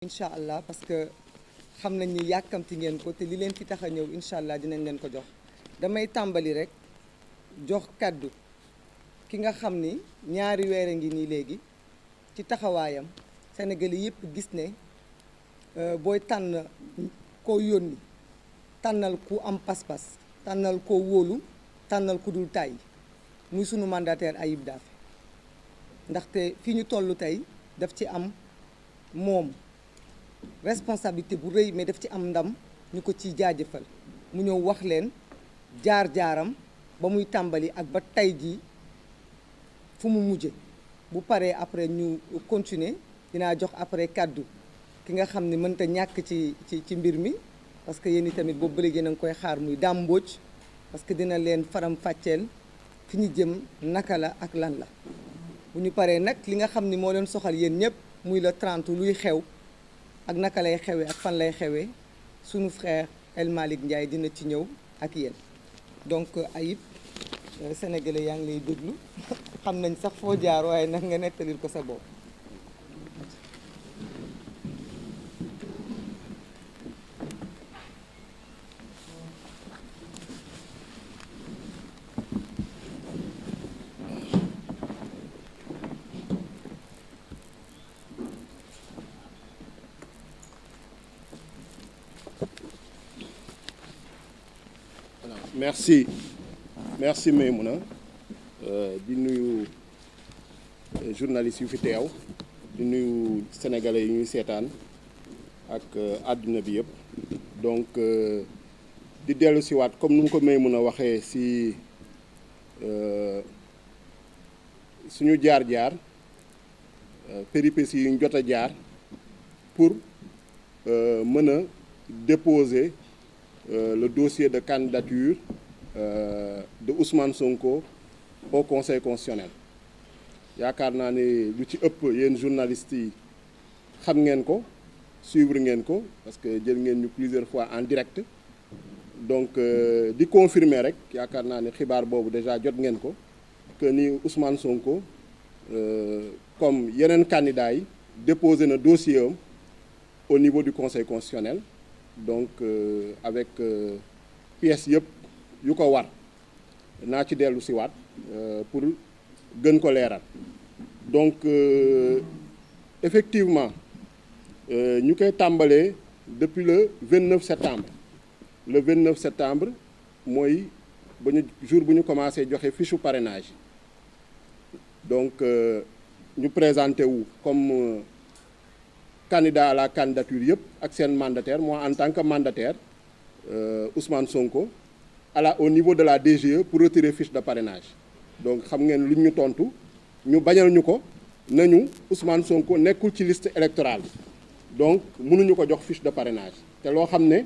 incha allah parce que xam nañ ni yàkkamti ngeen ko te li leen fi tax a ñëw incha allah dinañ leen ko jox damay tàmbali rek jox kàddu ki nga xam ni ñaari weer a ngi nii léegi ci taxawaayam Sénégal yi yëpp gis ne booy tànn koo yónni tànnal ku am pas-pas tànnal koo wóolu tànnal ku dul tàyyi muy sunu mandataire Ayib Daffé ndaxte fi ñu toll tey daf ci am moom responsabilité bu rëy mais daf ci am ndam ñu ko ciy jaajëfal mu ñëw wax leen jaar-jaaram ba muy tàmbali ak ba tey jii fu mu mujje bu paree après ñu continuer dinaa jox après kàddu ki nga xam ne mënta ñàkk ci mbir mi parce que yéen tamit boobu ba léegi na nga koy xaar muy Dame Mbodj parce que dina leen faram fàcceel fi ñu jëm naka la ak lan la bu ñu paree nag li nga xam ni moo leen soxal yéen ñëpp muy le 30 luy xew ak naka lay xewee ak fan lay xewee sunu frère El Malick Ndiaye dina ci ñëw ak yéen donc Ayib sénégalais yaa ngi lay déglu xam nañ sax foo jaar waaye nag nga nettalil ko sa bopp. merci Maymouna di nuyu journalistes yu fi teew di nuyu sénégalais yi ñuy seetaan ak àdduna bi yëpp donc di dellu si waat comme nu mu ko Maymouna waxee si suñu jaar-jaar péripéties yu ñu jot a jaar pour mën a déposer le dossier de candidature de Ousmane Sonko au Conseil constitutionnel yaakaar naa ne lu ci ëpp yéen journalistes yi xam ngeen ko suivre ngeen ko parce que jël ngeen ñu plusieurs fois en direct donc di confirmer rek yaakaar naa ne xibaar boobu déjà jot ngeen ko que ni Ousmane Sonko comme yeneen candidats yi déposé na dossier am au niveau du Conseil constitutionnel donc avec pièces yëpp yu ko war naa ci dellu si waat pour gën ko leeral donc effectivement ñu koy tàmbalee depuis le 29 septembre le 29 septembre mooy ba ñu jour bu ñu commencé joxe fiche parrainage donc ñu présenté wu comme candidat à la candidature yëpp ak seen mandataire moi en tant que mandataire Ousmane Sonko au niveau de la DGE pour retirer fiche de parrainage donc xam ngeen lu ñu tontu ñu bañal ñu ko nañu Ousmane Sonko nekkul ci liste électorale donc mënuñu ko jox fiche de parrainage te loo xam ne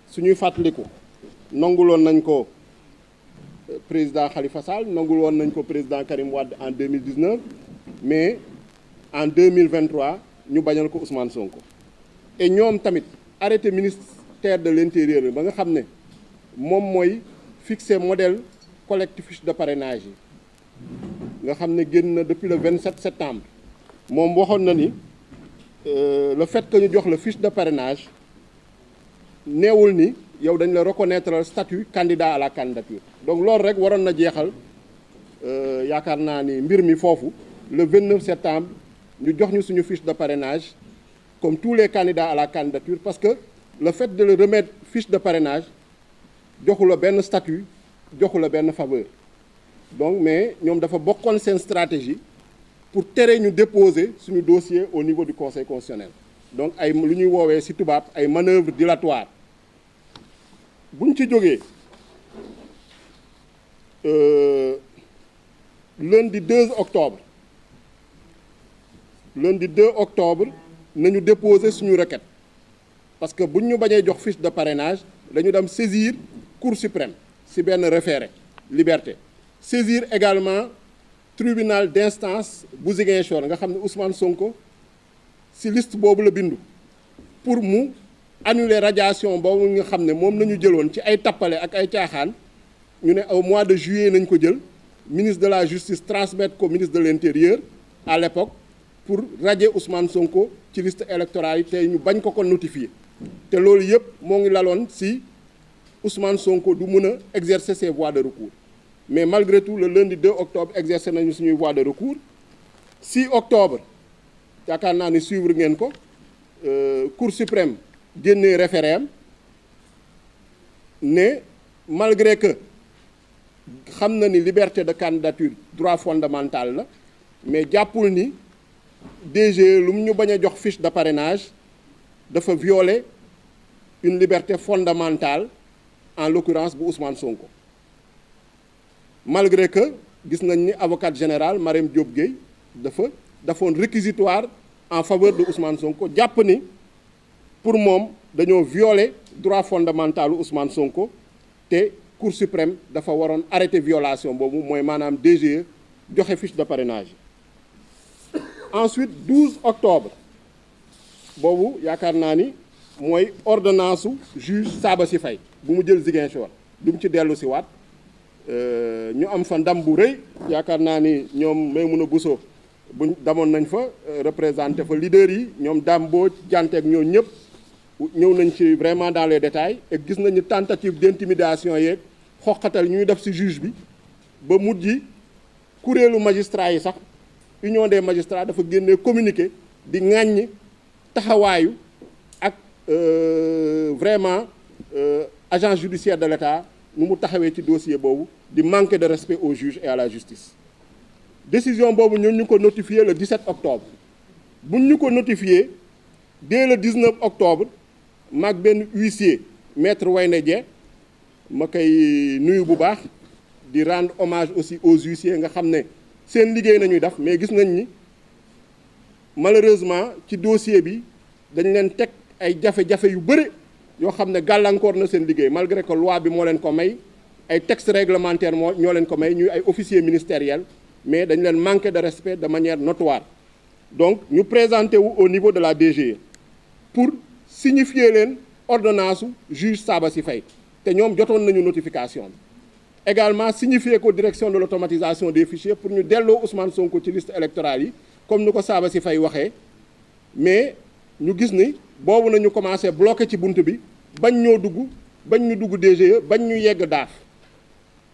suñuy fàttaliku nanguloon nañ ko président Khalifa Sall nanguloon nañ ko président Karim Wade en 2019 mais en 2023 ñu bañal ko Ousmane Sonko et ñoom tamit arrêté ministère de l'intérieur ba nga xam ne moom mooy fixer modèle collecte fiche de parrainage yi nga xam ne génn na depuis le 27 septembre moom waxoon na ni le fait que ñu jox la fiche de parrainage neewul ni yow dañ la reconnaître statut candidat à la candidature donc loolu rek waroon na jeexal yaakaar naa ni mbir mi foofu le 29 septembre ñu jox ñu suñu fiche de parrainage comme tous les candidats à la candidature parce que le fait de le remettre fiche de parrainage joxu la benn statut joxu la benn faveur donc mais ñoom dafa bokkoon seen stratégie pour tere ñu déposer suñu dossier au niveau du Conseil constitutionnel donc ay lu ñuy woowee ci tubaab ay manœuvres dilatoires buñ ci jógee lundi 2 octobre nañu déposer suñu requête parce que buñ ñu bañee jox fiche de parrainage dañu dem saisir Cour suprême ci benn référé liberté saisir également tribunal d'instance bu Ziguinchor nga xam ne Ousmane Sonko ci liste boobu la bindu pour mu annuler radiation boobu nga xam ne moom nañu jëloon ci ay tappale ak ay caaxaan ñu ne au mois de juillet nañ ko jël ministre de la justice transmettre ko ministre de l'intérieur à l'époque pour radier Ousmane Sonko ci liste électorale yi tey ñu bañ ko ko notifier te loolu yëpp moo ngi laloon si Ousmane Sonko du mun a exercer ses voies de recours mais malgré tout le lundi 2 octobre exercer nañu suñuy voies de recours 6 octobre yaakaar naa ni suivre ngeen ko Cour suprême génnee référé ne malgré que xam na ni liberté de candidature droit fondamental la mais jàppul ni DGE lu mu ñu bañ a jox fiche de parrainage dafa violer une liberté fondamentale en l'occurrence bu Ousmane Sonko malgré que gis nañ ni avocate générale Marème Diop Gueye dafoon réquisitoire en faveur de Ousmane Sonko jàpp ni pour moom dañoo violer droit fondamental u Ousmane Sonko te Cour suprême dafa waroon arrêter violation boobu mooy maanaam DGE joxe fiche de parrainage ensuite 12 octobre boobu yaakaar naa ni mooy ordonnance su juge Sabassy Faye bu mu jël Ziguinchor du mu ci dellu si waat ñu am fa ndam bu rëy yaakaar naa ni ñoom Maymouna Bousso buñ damoon nañ fa représenté fa leader yi ñoom Dambo janteeg ñoo ñëpp ñëw nañ ci vraiment dans les détails et gis nañu tentative d'intimidation yeeg xoqatal ñuy def ci juge bi ba mujj kuréelu magistrat yi sax union des magistrats dafa génnee communiqué di ŋàññ taxawaayu ak vraiment agent judiciaire de l'État nu mu taxawee ci dossier boobu di manquer de respect aux juges et à la justice décision boobu ñun ñu ko notifié le 17 octobre buñ ñu ko notifié dès le 19 octobre maag benn huissier maître Wayne Dieng ma koy nuyu bu baax di rendre hommage aussi aux huissiers nga xam ne seen liggéey nañuy def mais gis nañ ni malheureusement ci dossier bi dañ leen teg ay jafe-jafe yu bëri yoo xam ne gàllankoor na seen liggéey malgré que loi bi moo leen ko may ay textes réglementaires ñoo leen ko may ñuy ay officiers ministériels mais dañ leen manquer de respect de manière notoire donc ñu présenté wu au niveau de la DGE pour signifier leen ordonnance su juge Sabassy Faye te ñoom jotoon nañu notification bi également signifier ko direction de l'automatisation des fichiers pour ñu delloo Ousmane Sonko ci liste électorale yi comme ni ko Sabassy Faye waxee mais ñu gis ni boobu nañu commencé bloqué ci bunt bi bañ ñu dugg DGE bañ ñu yegg daaf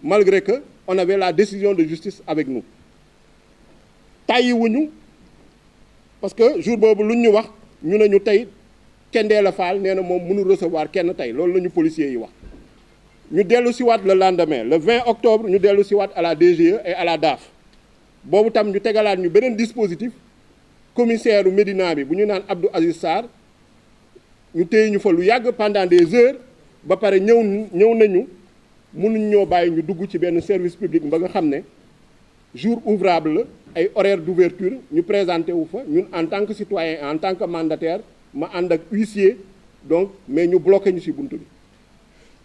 malgré que on avait la décision de justice avec nous tàyyiwuñu parce que jour boobu luñ ñu wax ñu ne ñu tey Thiendella Fall nee na moom mënul recevoir kenn tey loolu la ñu policiers yi wax ñu dellu siwaat le lendemain le 20 octobre ñu dellu siwaat à la DGE et à la DAF boobu tam ñu tegalaat ñu beneen dispositif commissaire u Médina bi bu ñu naan Abdou Aziz Sarr ñu téye ñu fa lu yàgg pendant des heures ba pare ñëw nañu mënuñ ñoo bàyyi ñu dugg ci benn service public ba nga xam ne jour ouvrable la ay horaire d'ouverture ñu présenté wu fa ñun en tant que citoyen en tant que mandataire ma ànd ak huissier donc mais ñu bloqué ñu ci buntu bi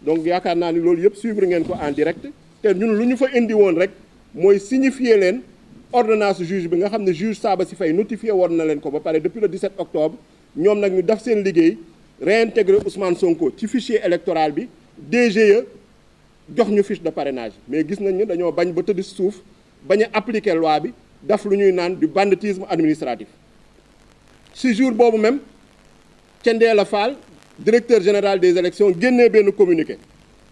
donc yaakaar naa ni loolu yëpp suivre ngeen ko en direct te ñun lu ñu fa indi woon rek mooy signifier leen ordonnance juge bi nga xam ne juge Sabassy Faye notifié woon na leen ko ba pare depuis le 17 octobre ñoom nag ñu def seen liggéey réintégrer Ousmane Sonko ci fichier électoral bi DGE jox ñu fiche de parrainage mais gis nañ ni dañoo bañ ba tëdd suuf bañ a appliquer loi bi daf lu ñuy naan du banditisme administratif ci jour boobu même Thiendella Fall directeur général des élections génnee benn communiqué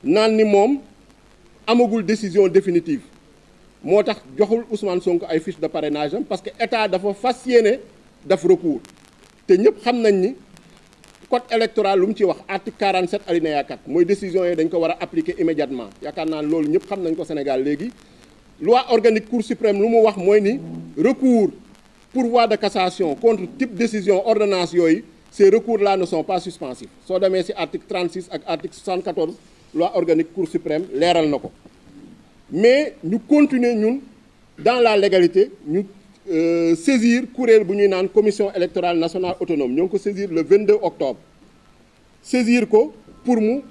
naan ni moom amagul décision définitive moo tax joxul Ousmane Sonko ay fiche de parrainage am parce que état dafa fas yéene daf recours te ñëpp xam nañ ni code électoral lu mu ci wax article 47 alinéa 4 mooy décision yi dañ ko war a appliquer immédiatement yaakaar naa loolu ñëpp xam nañ ko Sénégal léegi loi organique cour suprême lu mu wax mooy ni recours pourvoi de cassation contre type décision ordonnance yooyu ces recours là ne sont pas suspensifs soo demee ci article 36 ak article 74 loi organique cour suprême leeral na ko mais ñu continuer ñun dans la légalité ñu saisir kuréel bu ñuy naan commission électorale nationale autonome ñoo ngi ko saisir le 22 octobre saisir ko pour mu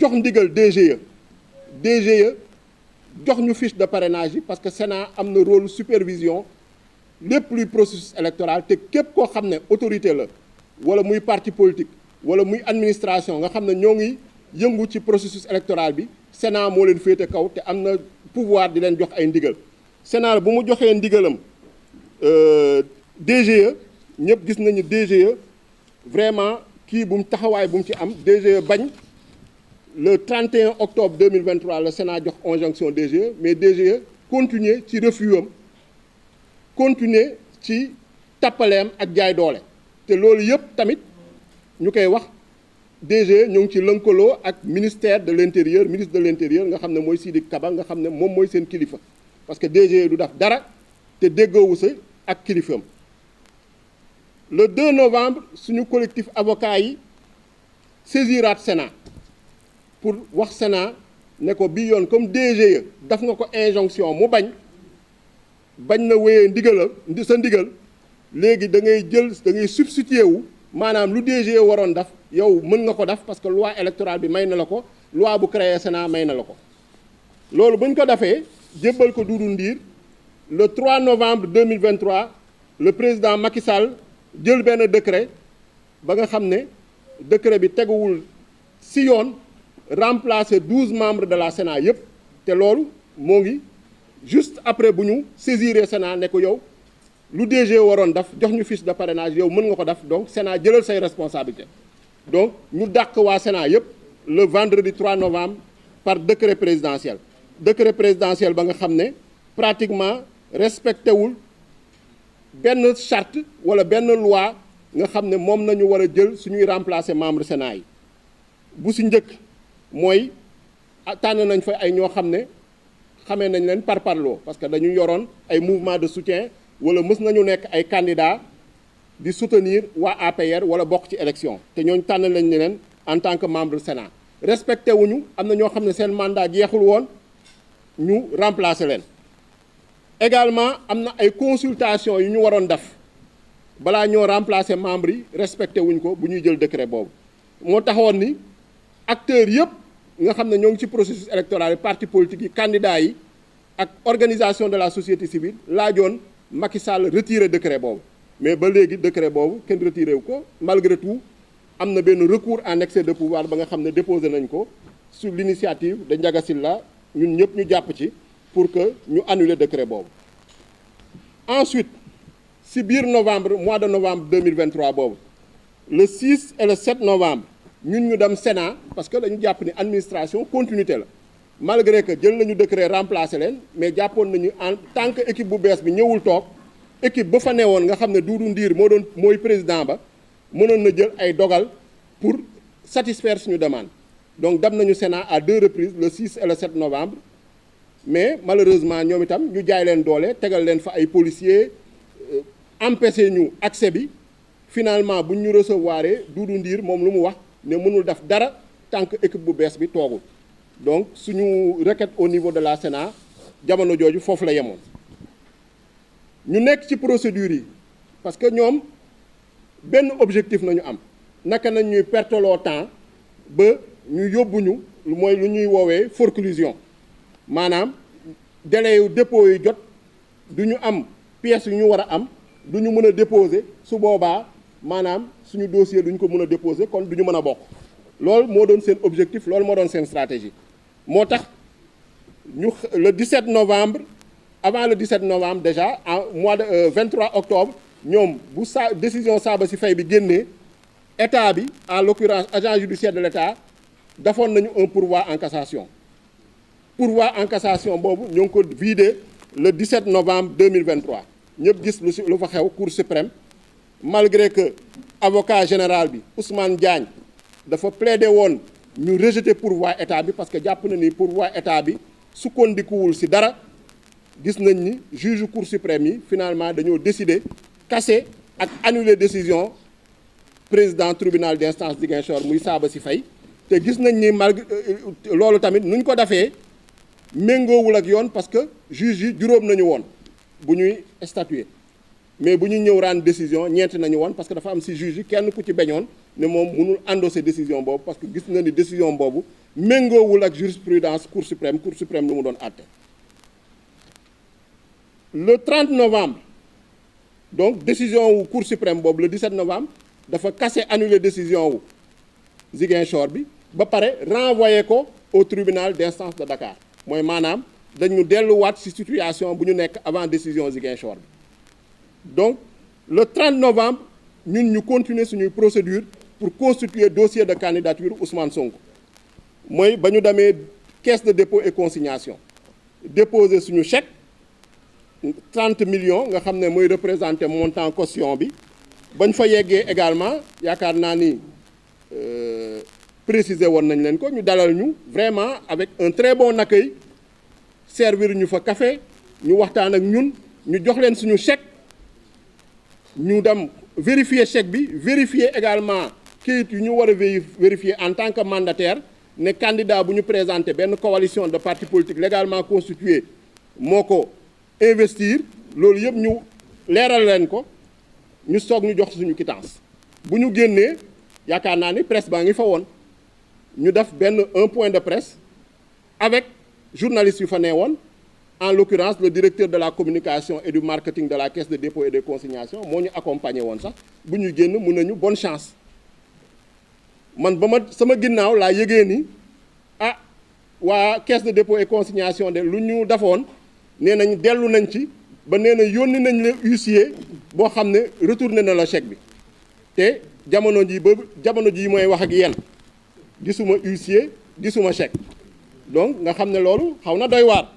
jox ndigal DGE jox ñu fiche de parrainage yi parce que Sénat am na rôle supervision lépp luy processus électoral te képp koo xam ne autorité la wala muy parti politique wala muy administration nga xam ne ñoo ngi yëngu ci processus électoral bi Sénat moo leen féete kaw te am na pouvoir di leen jox ay ndigal Sénat bu mu joxee ndigalam DGE ñëpp gis nañu DGE vraiment kii bu mu taxawaay bu mu ci am DGE bañ le 31 octobre 2023 le Sénat jox injonction DGE mais DGE continuer ci refus am continuer ci tappaleem ak jaay doole te loolu yëpp tamit ñu koy wax DGE ñu ngi ci lënkaloo ak ministère de l'intérieur ministre de l'intérieur nga xam ne mooy Sidiki Kaba nga xam ne moom mooy seen kilifa parce que DGE du def dara te déggoowu sa ak kilifam le 2 novembre suñu collectif avocat yi saisiraat Sénat pour wax Sénat ne ko bii yoon comme DGE daf nga ko injonction mu bañ na wéyee sa ndigal léegi da ngay substituer wu maanaam lu DGE waroon def yow mën nga ko def parce que loi électorale bi may na la ko loi bu créé Sénat may na la ko loolu buñ ko defee jébbal ko Doudou Ndir le 3 novembre 2023 le président Macky Sall jël benn décret ba nga xam ne décret bi teguwul ci yoon remplacer 12 membres de la Sénat yëpp te loolu moo ngi juste après bu ñu saisir Sénat ne ko yow lu DG waroon def jox ñu fiche de parrainage yow mën nga ko def donc Sénat jëlal say responsabilités donc ñu dàq waa Sénat yëpp le vendredi 3 novembre par décret présidentiel ba nga xam ne pratiquement respecté wul benn charte wala benn loi nga xam ne moom nañu war a jël suñuy remplacer membre Sénat yi bu si njëkk mooy tànn nañ fa ay ñoo xam ne xamee nañ leen par parloo parce que dañu yoroon ay mouvement de soutien wala mës nañu nekk ay candidats di soutenir waa APR wala bokk ci élection te ñooñu tànn lañ ne leen en tant que membre Sénat respecté wuñu am na ñoo xam ne seen mandat jeexul woon ñu remplacer leen également am na ay consultation yu ñu waroon def balaa ñoo remplacer membres yi respecté wuñ ko bu ñuy jël décret boobu moo taxoon ni acteurs yëpp nga xam ne ñoo ngi ci processus électoral yi parti politique yi candidats yi ak organisation de la société civile laajoon Macky Sall retiré décret boobu mais ba léegi décret boobu kenn retiré wu ko malgré tout am na benn recours en excès de pouvoir ba nga xam ne déposé nañ ko sur l'initiative de Ndiaga Sylla ñun ñëpp ñu jàpp ci pour que ñu annuler décret boobu ensuite si biir mois de novembre 2023 boobu le 6 et le 7 novembre ñun ñu dem Sénat parce que dañu jàpp ni administration continuité la malgré que jël nañu décret remplacer leen mais jàppoon nañu en tant que équipe bu bees bi ñëwul toog équipe ba fa newoon nga xam ne Doudou Ndir mooy président ba mënoon na jël ay dogal pour satisfaire suñu demande donc dem nañu Sénat à 2 reprises le 6 et le 7 novembre mais malheureusement ñoom itam ñu jaay leen doole tegal leen fa ay policiers empêché ñu accès bi finalement buñ ñu recevoir Doudou Ndir moom lu mu wax ne mënul def dara tant que équipe bu bees bi toogul donc suñu requête au niveau de la Sénat jamono jooju foofu la yemoon ñu nekk ci procédure yi parce que ñoom benn objectif nañu am naka nañ ñuy perteloo temps ba ñu yóbbuñu mooy lu ñuy woowee forclusion maanaam délai yu dépôt yi jot du ñu am pièces yu ñu war a am du ñu mën a déposer su boobaa maanaam suñu dossier duñ ko mën a déposer kon du ñu mën a bokk loolu moo doon seen objectif loolu moo doon seen stratégie moo tax ñu le 17 novembre avant le 17 novembre déjà en mois de 23 octobre ñoom bu décision Sabassy Faye bi génnee état bi en l'occurrence agent judiciaire de l'état defoon nañu un pourvoi en cassation boobu ñoo ngi ko vidé le 17 novembre 2023 ñëpp gis lu fa xew cour suprême malgré que avocat général bi Ousmane Diagne dafa plaider woon ñu rejeter pourvoi état bi parce que jàpp na ni pourvoi état bi sukkandikuwul ci dara gis nañ ni juge cour suprême yi finalement dañoo décider casser ak annuler décision président tribunal d'instance Ziguinchor muy Sabassy Faye te gis nañ ni malgré loolu tamit nuñ ko defee méngoowul ak yoon parce que juge yi juróom nañu woon bu ñuy statuer mais bu ñuy ñëw rendre décision ñeent nañu woon parce que dafa am ci juge yi kenn ku ci beñoon ne moom mënul endosser décision boobu parce que gis na ni décision boobu méngoowul ak jurisprudence cour suprême lu mu doon àtte le 30 novembre donc décision wu cour suprême boobu le 17 novembre dafa casser annuler décision wu Ziguinchor bi ba pare renvoyer ko au tribunal d'instance de Dakar mooy maanaam dañu delluwaat ci situation bu ñu nekk avant décision Ziguinchor bi donc le 30 novembre ñun ñu continuer suñuy procédure pour constituer dossier de candidature Ousmane Sonko mooy ba ñu demee caisse de dépôt et consignation déposer suñu chèque 30 millions nga xam ne mooy représenter montant caution bi bañ fa yeggee également yaakaar naa ni préciser woon nañ leen ko ñu dalal ñu vraiment avec un très bon accueil servir ñu fa café ñu waxtaan ak ñun ñu jox leen suñu chèque ñu dem vérifier chèque bi vérifier également kayit yu ñu war a vérifier en tant que mandataire ne candidat bu ñu présenté benn coalition de partis politiques légalement constituée moo ko investir loolu yëpp ñu leeral leen ko ñu soog ñu jox suñu quittance bu ñu génnee yaakaar naa ni presse baa ngi fa woon ñu def un point de presse avec journalistes yu fa nee woon en l'occurrence le directeur de la communication et du marketing de la caisse de dépôt et de consignation moo ñu accompagné woon sax bu ñu génn mun nañu bonne chance man ba ma sama ginnaaw laa yëgee ni waa caisse de dépôt et consignation de lu ñu defoon nee nañ dellu nañ ci ba nee na yónni nañ la huissier boo xam ne retourné na la chèque bi te jamono ji mooy wax ak yéen gisuma huissier gisuma chèque donc nga xam ne loolu xaw na doy waar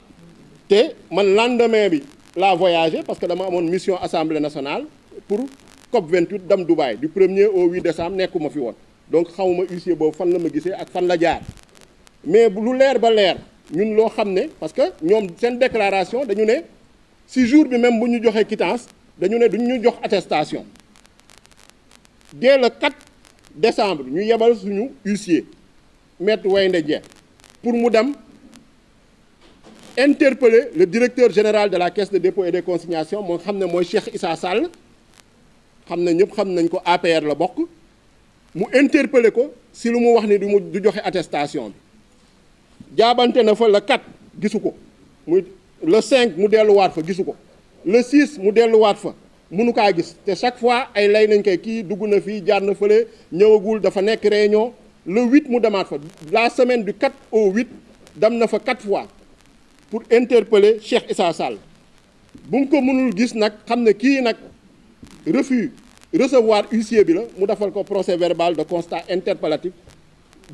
te man lendemain bi laa voyagé parce que dama amoon mission assemblée nationale pour COP 28 dem Dubaï du 1er au 8 décembre nekkuma fi woon donc xawma huissier boobu fan la ma gisee ak fan la jaar mais lu leer ba leer ñun loo xam ne parce que ñoom seen déclaration dañu ne si jour bi même bu ñu joxee quittance dañu ne duñ ñu jox attestation dès le 4 décembre ñu yebal suñu huissier maître Waynde Dieng pour mu dem interpeller le directeur général de la caisse de dépôt et de consignation moo xam ne mooy Cheikh Issa Sall xam ne ñëpp xam nañ ko APR la bokk mu interpeller ko si lu mu wax ni du joxe attestation bi jaabante na fa le 4 gisu ko muy le 5 mu delluwaat fa gisu ko le 6 mu delluwaat fa mënu kaa gis te chaque fois ay lay nañ koy kii dugg na fii jaar na fële ñëwagul dafa nekk réunion le 8 mu demaat fa la semaine du 4 au 8 dem na fa 4 fois pour interpeller Cheikh Issa Sall bu mu ko mënul gis nag xam ne kii nag refus recevoir huissier bi la mu defal ko procès verbal de constat interpellatif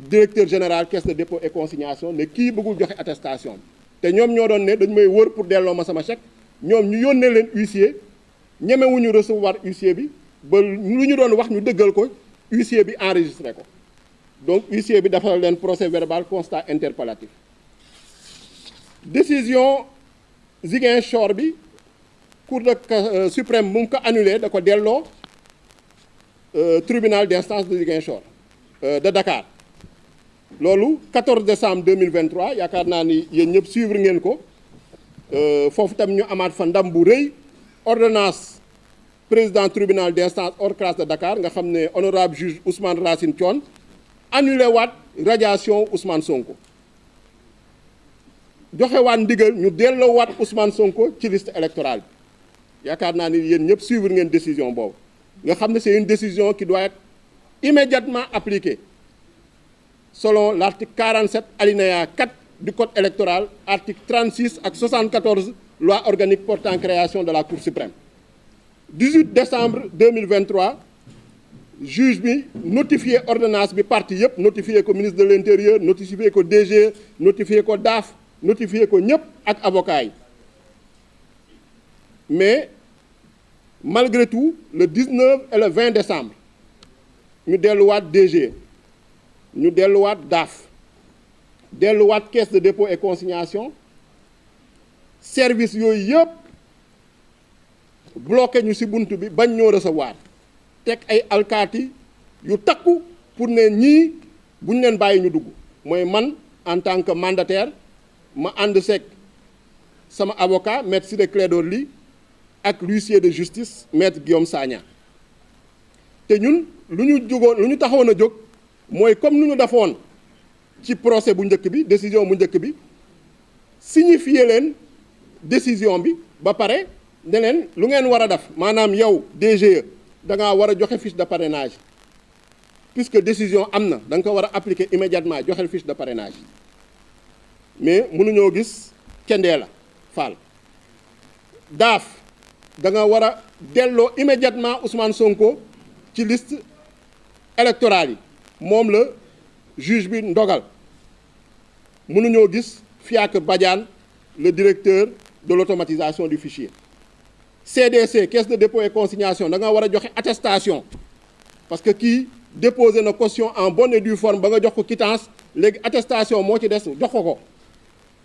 directeur général caisse de dépôt et consignation ne kii bëggul joxe attestation te ñoom ñoo doon ne dañ may wër pour delloo ma sama chèque ñoom ñu yónnee leen huissier ñemewuñu recevoir huissier bi ba lu ñu doon wax ñu dëggal ko huissier bi enregistré ko donc huissier bi defal leen procès verbal constat interpellatif décision Ziguinchor bi cour de suprême mu ngi ko annulé da ko delloo tribunal d'instance de Ziguinchor de Dakar loolu 14 décembre 2023 yaakaar naa ni yéen ñëpp suivre ngeen ko foofu tam ñu amaat fa ndam bu rëy ordonnance président tribunal d'instance hors classe de Dakar nga xam ne honorable juge Ousmane Racine Thion annulé waat radiation Ousmane Sonko joxe waat ndigal ñu delloo waat Ousmane Sonko ci liste électorale bi yaakaar naa ni yéen ñëpp suivre ngeen décision boobu nga xam ne c'est une décision qui doit être immédiatement appliquée selon l'article 47 alinéa 4 du code électoral article 36 ak 74 loi organique portant création de la Cour suprême 18 décembre 2023 juge bi notifié ordonnance bi parti yëpp notifié ko ministre de l'intérieur notifié ko DG notifié ko DAF notifié ko ñëpp ak avocat yi mais malgré tout le 19 et le 20 décembre ñu delluwaat DG ñu delluwaat DAF delluwaat caisse de dépôt et consignation service yooyu yëpp bloqué ñu ci bunt bi bañ ñoo recevoir teg ay alkaati yu takku pour ne ñii bu ñu leen bàyyi ñu dugg mooy man en tant que mandataire ma ànd seeg sama avocat maître Ciré Clédor Ly ak l'huissier de justice maître Guillaume Sagna te ñun lu ñu taxawoon a jóg mooy comme nu ñu defoon ci procès bu njëkk bi décision bu njëkk bi signifier leen décision bi ba pare ne leen lu ngeen war a def maanaam yow DGE da ngaa war a joxe fiche de parrainage puisque décision am na da nga ko war a appliquer immédiatement joxel fiche de parrainage mais mënuñoo gis Thiendella Fall DAF da nga war a delloo immédiatement Ousmane Sonko ci liste électorale yi moom la juge bi ndogal. mënuñoo gis Fiacre Badiane le directeur de l'automatisation du fichier. CDC caisse de dépôt et consignation da nga war a joxe attestation parce que kii déposé na caution en bonne et due forme ba nga jox ko quittance léegi attestation moo ci des jox ko.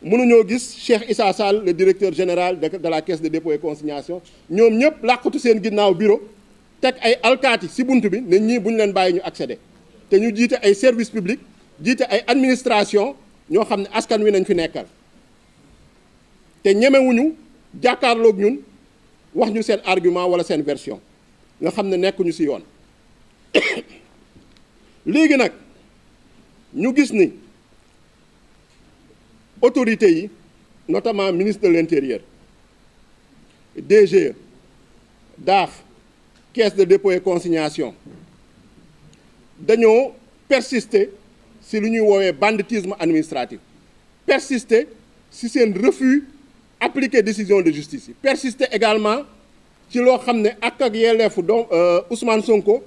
mënuñoo gis Cheikh Issa Sall le directeur général de la caisse de dépôt et consignation ñoom ñëpp làqatu seen ginnaaw bureau teg ay alkaati ci bunt bi ne ñii bu ñu leen bàyyi ñu accéder te ñu jiite ay service public jiite ay administration ñoo xam ne askan wi nañ fi nekkal te ñemewuñu jàkkaarloog ñun wax ñu seen argument wala seen version nga xam ne nekkuñu ci yoon léegi nag ñu gis ni autorités yi notamment ministre de l'intérieur DGE DAF caisse de dépôt et consignation dañoo persister ci lu ñuy woowee banditisme administratif persister ci seen refus appliquer décision de justice yi persister également ci loo xam ne ak yelleefu donc Ousmane Sonko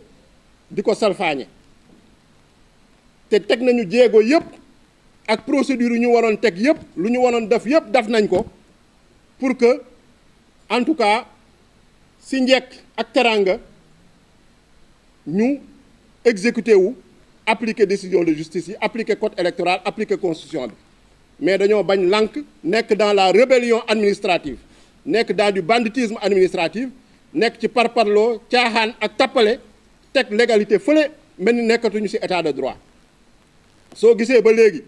di ko salfaañe te teg nañu jéego yépp ak procédure yu ñu waroon teg yépp lu ñu waroon def yépp def nañ ko pour que en tout cas ci njekk ak teranga ñu exécuté wu appliquer décision de justice yi appliquer code électoral appliquer constitution bi mais dañoo bañ lànk nekk dans la rébellion administrative nekk dans du banditisme administratif nekk ci parparloo caaxaan ak tappale teg légalité fële mel ni nekkatuñu ci état de droit soo gisee ba léegi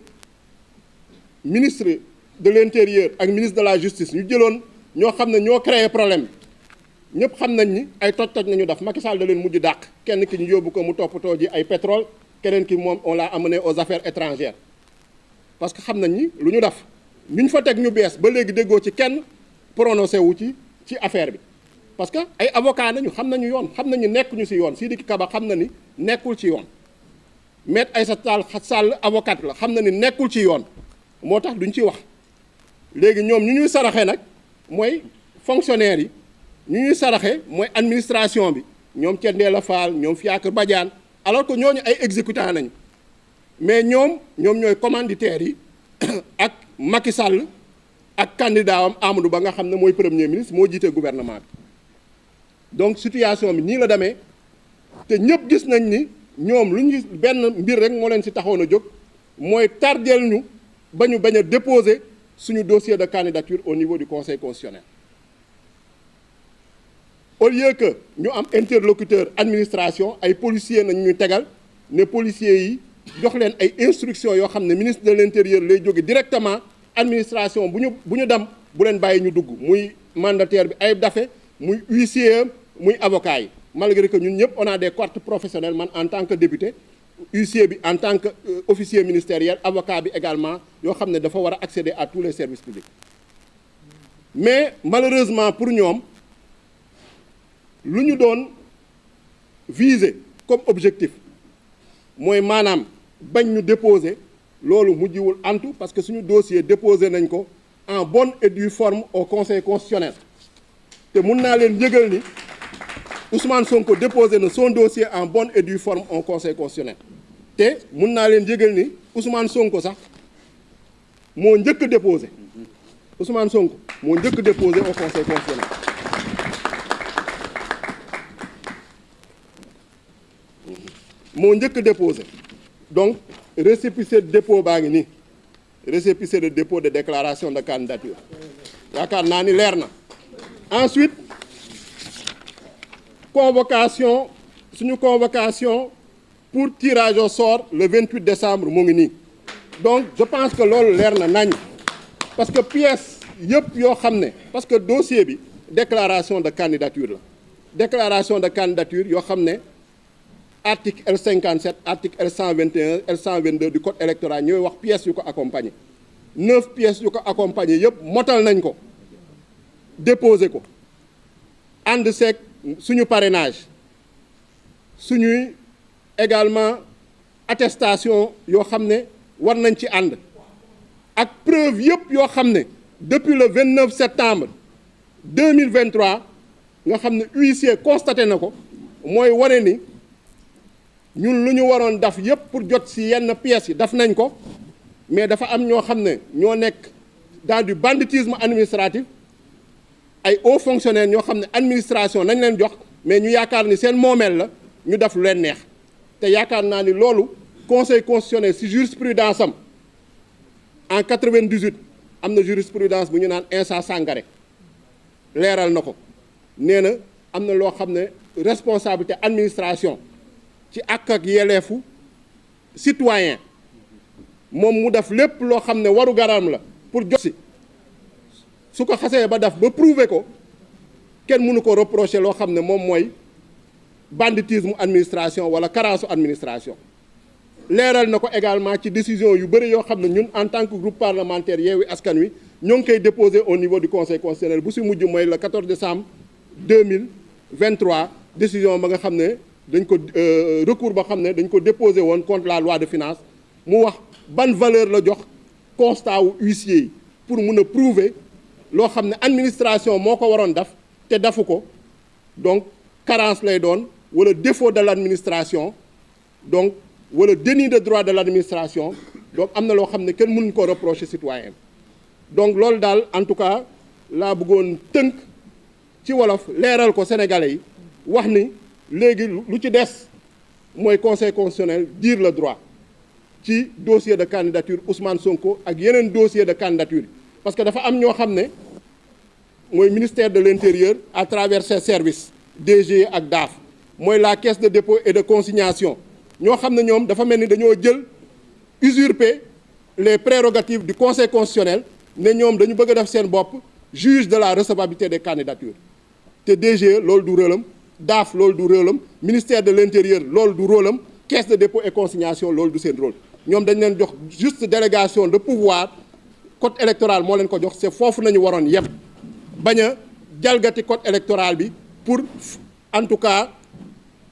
ministre de l'intérieur ak ministre de la justice ñu jëloon ñoo xam ne ñoo créé problème bi ñëpp xam nañ ni ay toj-toj nañu def Macky Sall da leen mujj dàq kenn ki ñu yóbbu ko mu toppatoo ji ay pétrole keneen ki moom on l'a amené aux affaires étrangères parce que xam nañ ni lu ñu def ñu fa teg ñu bees ba léegi déggoo ci kenn prononcé wu ci affaire bi parce que ay avocat nañu xam nañu yoon xam nañu nekkuñu ci yoon Sidiki Kaba xam na ni nekkul ci yoon Maître Aïssata Tall Sall avocat la xam na ni nekkul ci yoon moo tax duñ ci wax léegi ñoom ñu ñuy saraxe nag mooy fonctionnaires yi ñu ñuy saraxe mooy administration bi ñoom Thiendella Fall ñoom Fiacre Badiane alors que ñooñu ay exécutants nañu mais ñoom ñooy commanditaires yi ak Macky Sall ak candidat am Amadou Ba nga xam ne mooy premier ministre moo jiite gouvernement bi donc situation bi nii la demee te ñëpp gis nañ ni ñoom lu ñu benn mbir rek moo leen ci taxoon a jóg mooy tardeel ñu ba ñu bañ a déposer suñu dossier de candidature au niveau du conseil constitutionnel au lieu que ñu am interlocuteur administration ay policiers nañ ñu tegal ne policiers yi jox leen ay instructions yoo xam ne ministre de l'intérieur lay jóge directement administration bu ñu dem bu leen bàyyi ñu dugg muy mandataire bi Ayib Daffé muy huissier muy avocat yi malgré que ñun ñëpp on a des cartes professionnelles man en tant que député huissier bi en tant que officier ministériel avocat bi également yoo xam ne dafa war a accéder à tous les services publics mais malheureusement pour ñoom lu ñu doon viser comme objectif mooy maanaam bañ ñu déposer loolu mujjiwul antu parce que suñu dossier déposé nañ ko en bonne et due forme au conseil constitutionnel te mun naa leen yëgal ni Ousmane Sonko déposé na son dossier en bonne et due forme au conseil constitutionnel te mun naa leen yëgal ni Ousmane Sonko sax moo njëkk déposé Ousmane Sonko moo njëkk déposé au conseil constitutionnel moo njëkk déposé donc récépissé de dépôt baa ngi nii récépissé de dépôt de déclaration de candidature yaakaar naa ni leer na ensuite convocation suñu convocation pour tirage au sort le 28 décembre mu ngi nii donc je pense que loolu leer na nañ parce que pièce yëpp yoo xam ne parce que dossier bi déclaration de candidature la déclaration de candidature yoo xam ne article L57 article L121 L122 du code électoral ñooy wax pièces yu ko accompagner 9 pièces yu ko accompagner yëpp motal nañ ko déposer ko ànd seeg suñu parrainage suñuy également attestation yoo xam ne war nañ ci ànd ak preuve yëpp yoo xam ne depuis le 29 septembre 2023 nga xam ne huissier constaté na ko mooy wane ni ñun lu ñu waroon daf yépp pour jot ci yenn pièces yi daf nañ ko, mais dafa am ñoo xam ne ñoo nekk dans du banditisme administratif, ay hauts fonctionnaires ñoo xam ne administration nañ leen jox mais ñu yaakaar ni seen moomeel la ñu def lu leen neex. te yaakaar naa ni loolu conseil constitutionnel ci jurisprudence am en 98 am na jurisprudence bu ñu naan Insa Sangaré leeral na ko, nee na am na loo xam ne responsabilité administration ci àq ak yelleefu citoyen moom mu def lépp loo xam ne waru garam la pour jot si, su ko xasee ba def ba prouver ko kenn mënu ko reprocher loo xam ne moom mooy banditisme administration wala carence administration. leeral na ko également ci décision yu bëri yoo xam ne ñun en tant que groupe parlementaire Yewwi Askan Wi ñoo ngi koy déposé au niveau du conseil constitutionnel, bu si mujj mooy le 14 décembre 2023 décision ba nga xam ne dañ ko recours ba xam ne dañ ko déposé woon contre la loi de finances, mu wax ban valeur la jox constat wu huissier yi pour mun a prouver loo xam ne administration moo ko waroon def te dafu ko, donc carence lay doon wala défaut de l'administration, donc wala déni de droit de l'administration. Donc am na loo xam ne kenn mënuñ ko reprocher citoyen. Donc loolu daal en tout cas laa bëggoon tënk ci wolof leeral ko sénégalais yi, wax ni léegi lu ci des mooy conseil constitutionnel dire le droit ci dossier de candidature Ousmane Sonko ak yeneen dossier de candidature, parce que dafa am ñoo xam ne mooy ministère de l'intérieur à travers ses services DG ak DAF, mooy la caisse de dépôt et de consignation, ñoo xam ne ñoom dafa mel ni dañoo jël usurper les prérogatives du conseil constitutionnel, ne ñoom dañu bëgg a def seen bopp juge de la recevabilité des candidatures. te DG loolu du rôle am, DAF loolu du rôle am, ministère de l'intérieur loolu du rôle am, caisse de dépôt et consignation loolu du seen rôle. ñoom dañ leen jox juste délégation de pouvoir, code électoral moo leen ko jox, c'est foofu nañu waroon yem, bañ a jalgati code électoral bi pour en tout cas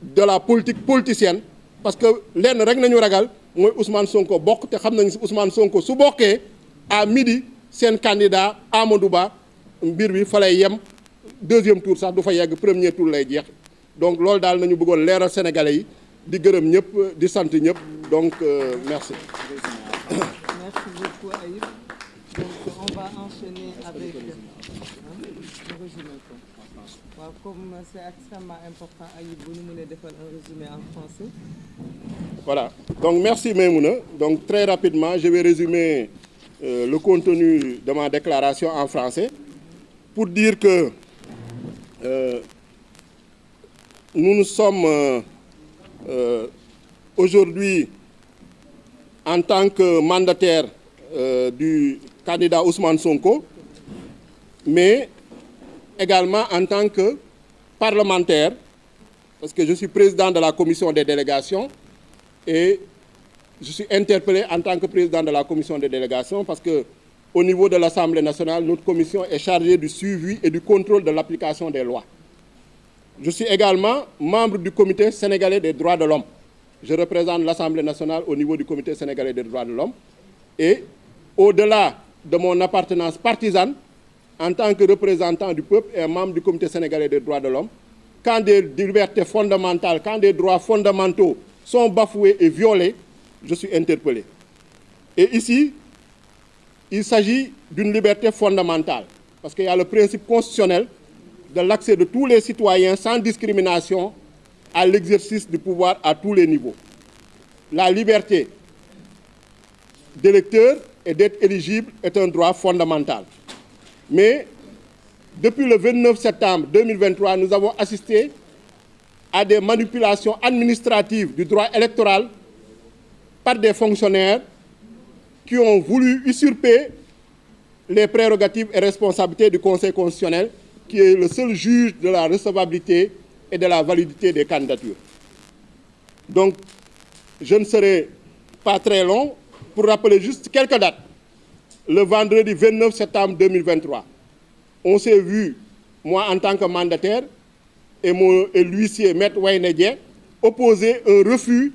de la politique politicienne, parce que lenn rek nañu ragal mooy Ousmane Sonko bokk, te xam nañu si Ousmane Sonko su bokkee à midi seen candidat Amadou Ba mbir bi fa lay yem, deuxième tour sax du fa yegg, premier tour lay jeex. Donc loolu daal nañu bëggoon leeral sénégalais yi, di gërëm ñëpp di sant ñëpp, donc merci. Merci beaucoup Aïb. Donc on va enchaîner avec le résumé. Waaw, comme c'est extrêmement important Aïb bu ñu mënee defal un résumé en français. Voilà, donc merci Maïmouna. Donc très rapidement je vais résumer le contenu de ma déclaration en français pour dire que nous sommes aujourd'hui en tant que mandataire du candidat Ousmane Sonko, mais également en tant que parlementaire, parce que je suis président de la commission des délégations et je suis interpellé en tant que président de la commission des délégations parce que au niveau de l'Assemblée nationale, notre commission est chargée du suivi et du contrôle de l'application des lois. Je suis également membre du comité sénégalais des droits de l'homme. Je représente l'Assemblée nationale au niveau du comité sénégalais des droits de l'homme. Et au-delà de mon appartenance partisane, en tant que représentant du peuple et membre du comité sénégalais des droits de l'homme, quand des libertés fondamentales, quand des droits fondamentaux sont bafoués et violés, je suis interpellé. Et ici, il s'agit d'une liberté fondamentale, parce qu'il y a le principe constitutionnel de l'accès de tous les citoyens sans discrimination à l'exercice du pouvoir à tous les niveaux. La liberté d'électeur et d'être éligible est un droit fondamental. Mais depuis le 29 septembre 2023, nous avons assisté à des manipulations administratives du droit électoral par des fonctionnaires qui ont voulu usurper les prérogatives et responsabilités du Conseil constitutionnel, qui est le seul juge de la recevabilité et de la validité des candidatures. Donc, je ne serai pas très long pour rappeler juste quelques dates. Le vendredi 29 septembre 2023, on s'est vu, moi en tant que mandataire, et l'huissier Maître Waynedien, opposer un refus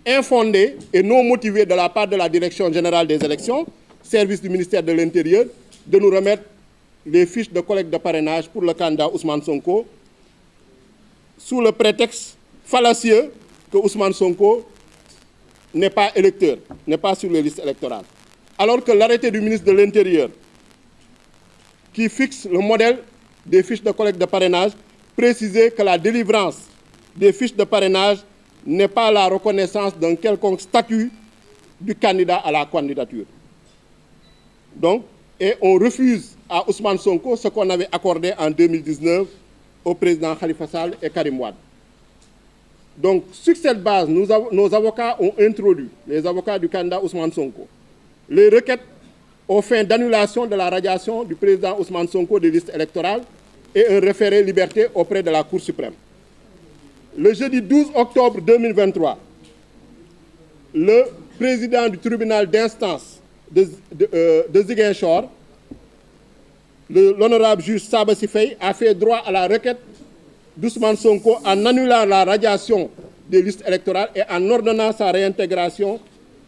infondé et non motivé de la part de la Direction générale des élections, service du ministère de l'Intérieur, de nous remettre les fiches de collecte de parrainage pour le candidat Ousmane Sonko sous le prétexte fallacieux que Ousmane Sonko n'est pas électeur, n'est pas sur les listes électorales. Alors que l'arrêté du ministre de l'Intérieur, qui fixe le modèle des fiches de collecte de parrainage, précisait que la délivrance des fiches de parrainage n'est pas la reconnaissance d'un quelconque statut du candidat à la candidature. Donc, et on refuse à Ousmane Sonko ce qu'on avait accordé en 2019 au président Khalifa Sall et Karim Wade. Donc, sur cette base, nos avocats ont introduit, les avocats du candidat Ousmane Sonko, les requêtes aux fins d'annulation de la radiation du président Ousmane Sonko des listes électorales et un référé liberté auprès de la Cour suprême. Le jeudi 12 octobre 2023, le président du tribunal d'instance de Ziguinchor, l'honorable juge Saba Sifei, a fait droit à la requête d'Ousmane Sonko en annulant la radiation des listes électorales et en ordonnant sa réintégration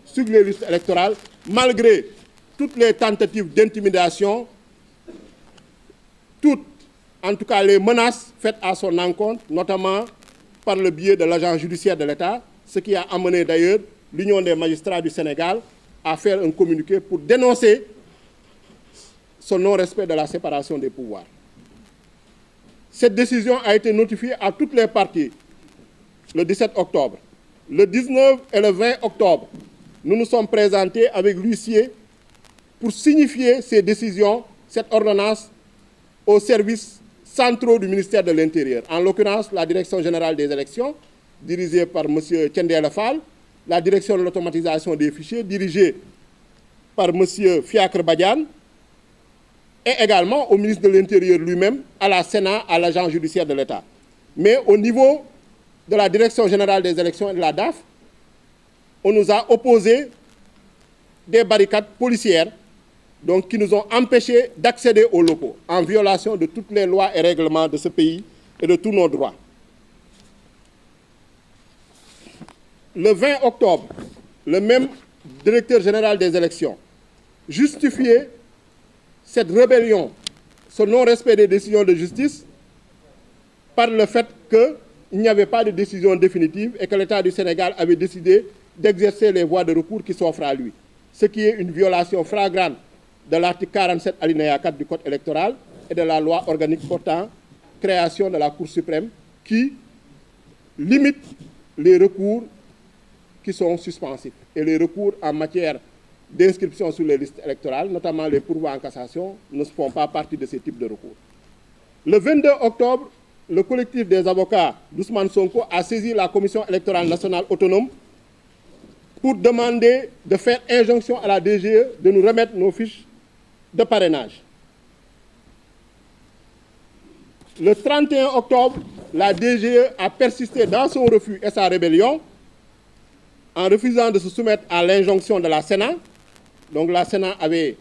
sur les listes électorales, malgré toutes les tentatives d'intimidation, toutes, en tout cas les menaces faites à son encontre, notamment par le biais de l'agent judiciaire de l'État, ce qui a amené d'ailleurs l'Union des magistrats du Sénégal à faire un communiqué pour dénoncer son non-respect de la séparation des pouvoirs. Cette décision a été notifiée à toutes les parties le 17 octobre. Le 19 et le 20 octobre, nous nous sommes présentés avec l'huissier pour signifier ces décisions, cette ordonnance, aux services centraux du ministère de l'Intérieur, en l'occurrence la Direction générale des élections, dirigée par M. Thiendella Fall, la Direction de l'automatisation des fichiers, dirigée par M. Fiacre Badiane, et également au ministre de l'Intérieur lui-même, à la Sénat, à l'agent judiciaire de l'État. Mais au niveau de la Direction générale des élections et de la DAF, on nous a opposé des barricades policières donc, qui nous ont empêchés d'accéder aux locaux, en violation de toutes les lois et règlements de ce pays et de tous nos droits. Le 20 octobre, le même directeur général des élections justifiait cette rébellion, ce non-respect des décisions de justice, par le fait qu'il n'y avait pas de décision définitive et que l'État du Sénégal avait décidé d'exercer les voies de recours qui s'offrent à lui, ce qui est une violation flagrante de l'article 47 alinéa 4 du Code électoral et de la loi organique portant création de la Cour suprême qui limite les recours qui sont suspensifs et les recours en matière d'inscription sur les listes électorales, notamment les pourvois en cassation, ne font pas partie de ces types de recours. Le 22 octobre, le collectif des avocats d'Ousmane Sonko a saisi la Commission électorale nationale autonome pour demander de faire injonction à la DGE de nous remettre nos fiches de parrainage. Le 31 octobre, la DGE a persisté dans son refus et sa rébellion en refusant de se soumettre à l'injonction de la Sénat. Donc la Sénat avait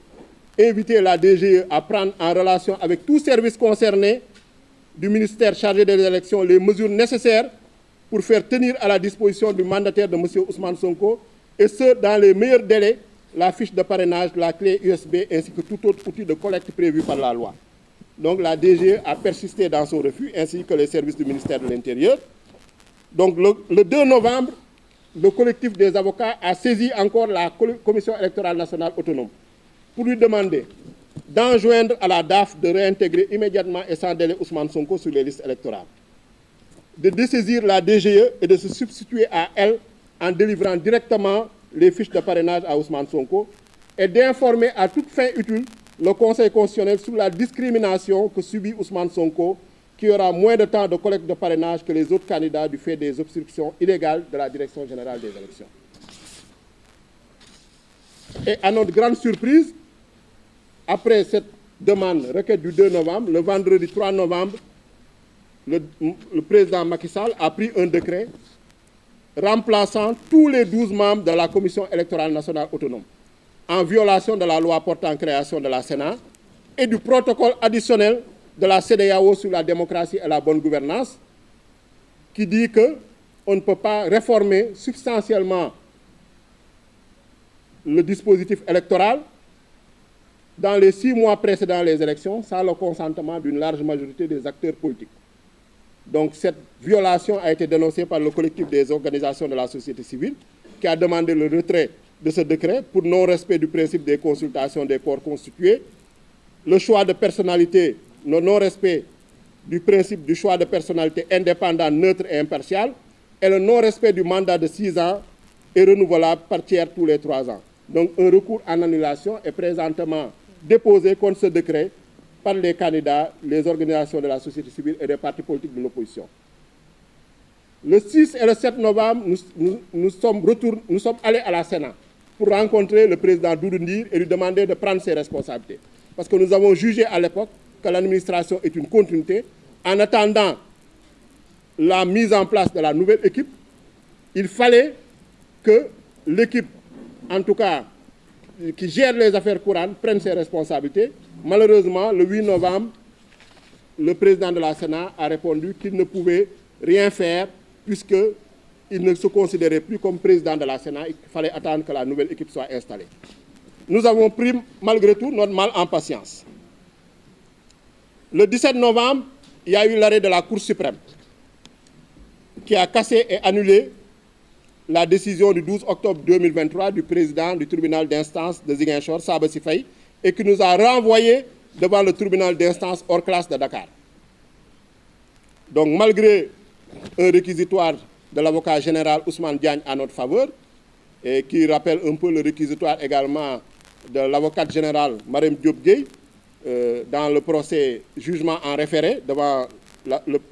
invité la DGE à prendre en relation avec tous services concernés du ministère chargé des élections les mesures nécessaires pour faire tenir à la disposition du mandataire de M. Ousmane Sonko, et ce, dans les meilleurs délais, la fiche de parrainage, la clé USB, ainsi que tout autre outil de collecte prévu par la loi. Donc la DGE a persisté dans son refus, ainsi que les services du ministère de l'Intérieur. Donc le 2 novembre, le collectif des avocats a saisi encore la Commission électorale nationale autonome pour lui demander d'enjoindre à la DAF de réintégrer immédiatement et sans délai Ousmane Sonko sur les listes électorales, de dessaisir la DGE et de se substituer à elle en délivrant directement les fiches de parrainage à Ousmane Sonko et d'informer à toute fin utile le Conseil constitutionnel sur la discrimination que subit Ousmane Sonko, qui aura moins de temps de collecte de parrainage que les autres candidats du fait des obstructions illégales de la Direction générale des élections. Et à notre grande surprise, après cette demande, requête du 2 novembre, le vendredi 3 novembre, le président Macky Sall a pris un décret remplaçant tous les 12 membres de la Commission électorale nationale autonome, en violation de la loi portant création de la Sénat et du protocole additionnel de la CEDEAO sur la démocratie et la bonne gouvernance, qui dit qu'on ne peut pas réformer substantiellement le dispositif électoral dans les 6 mois précédant les élections sans le consentement d'une large majorité des acteurs politiques. Donc cette violation a été dénoncée par le collectif des organisations de la société civile qui a demandé le retrait de ce décret pour non-respect du principe des consultations des corps constitués, le choix de personnalité, le non-respect du principe du choix de personnalité indépendant, neutre et impartial, et le non-respect du mandat de 6 ans et renouvelable par tiers tous les 3 ans. Donc un recours en annulation est présentement déposé contre ce décret par les candidats, les organisations de la société civile et des partis politiques de l'opposition. Le 6 et le 7 novembre, nous sommes allés à la Sénat pour rencontrer le président Doudou Ndir et lui demander de prendre ses responsabilités. Parce que nous avons jugé à l'époque que l'administration est une continuité. En attendant la mise en place de la nouvelle équipe, il fallait que l'équipe, en tout cas, qui gère les affaires courantes, prenne ses responsabilités. Malheureusement, le 8 novembre, le président de la Sénat a répondu qu'il ne pouvait rien faire puisqu'il ne se considérait plus comme président de la Sénat. Il fallait attendre que la nouvelle équipe soit installée. Nous avons pris, malgré tout, notre mal en patience. Le 17 novembre, il y a eu l'arrêt de la Cour suprême qui a cassé et annulé la décision du 12 octobre 2023 du président du tribunal d'instance de Ziguinchor, Sabassi Faye, et qui nous a renvoyés devant le tribunal d'instance hors classe de Dakar. Donc, malgré un réquisitoire de l'avocat général Ousmane Diagne à notre faveur, et qui rappelle un peu le réquisitoire également de l'avocate générale Marème Diop Gueye, dans le procès jugement en référé devant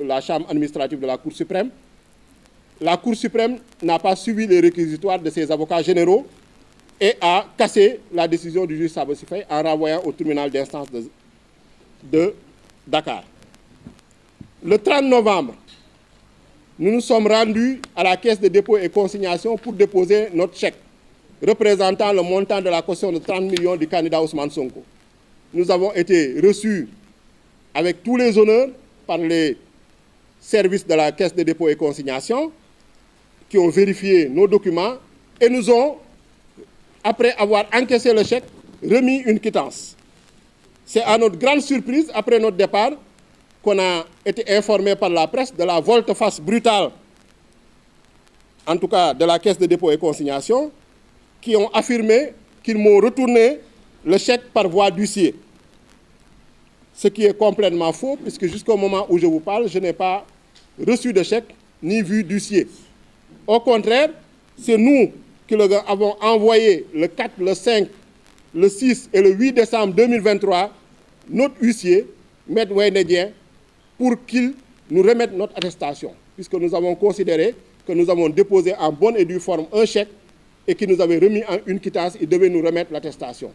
la chambre administrative de la Cour suprême, la Cour suprême n'a pas suivi les réquisitoires de ses avocats généraux et a cassé la décision du juge Sabassi Faye en renvoyant au tribunal d'instance de Dakar. Le 30 novembre, nous nous sommes rendus à la Caisse de dépôt et consignation pour déposer notre chèque représentant le montant de la caution de 30 millions du candidat Ousmane Sonko. Nous avons été reçus avec tous les honneurs par les services de la Caisse de dépôt et consignation qui ont vérifié nos documents et nous ont, après avoir encaissé le chèque, remis une quittance. C'est à notre grande surprise, après notre départ, qu'on a été informé par la presse de la volte-face brutale, en tout cas de la Caisse de dépôt et consignation, qui ont affirmé qu'ils m'ont retourné le chèque par voie d'huissier. Ce qui est complètement faux, puisque jusqu'au moment où je vous parle, je n'ai pas reçu de chèque ni vu d'huissier. Au contraire, c'est nous qui avons envoyé le 4, le 5, le 6 et le 8 décembre 2023 notre huissier, Maître Wayne, pour qu'il nous remette notre attestation, puisque nous avons considéré que nous avons déposé en bonne et due forme un chèque et qu'il nous avait remis en une quittance, il devait nous remettre l'attestation.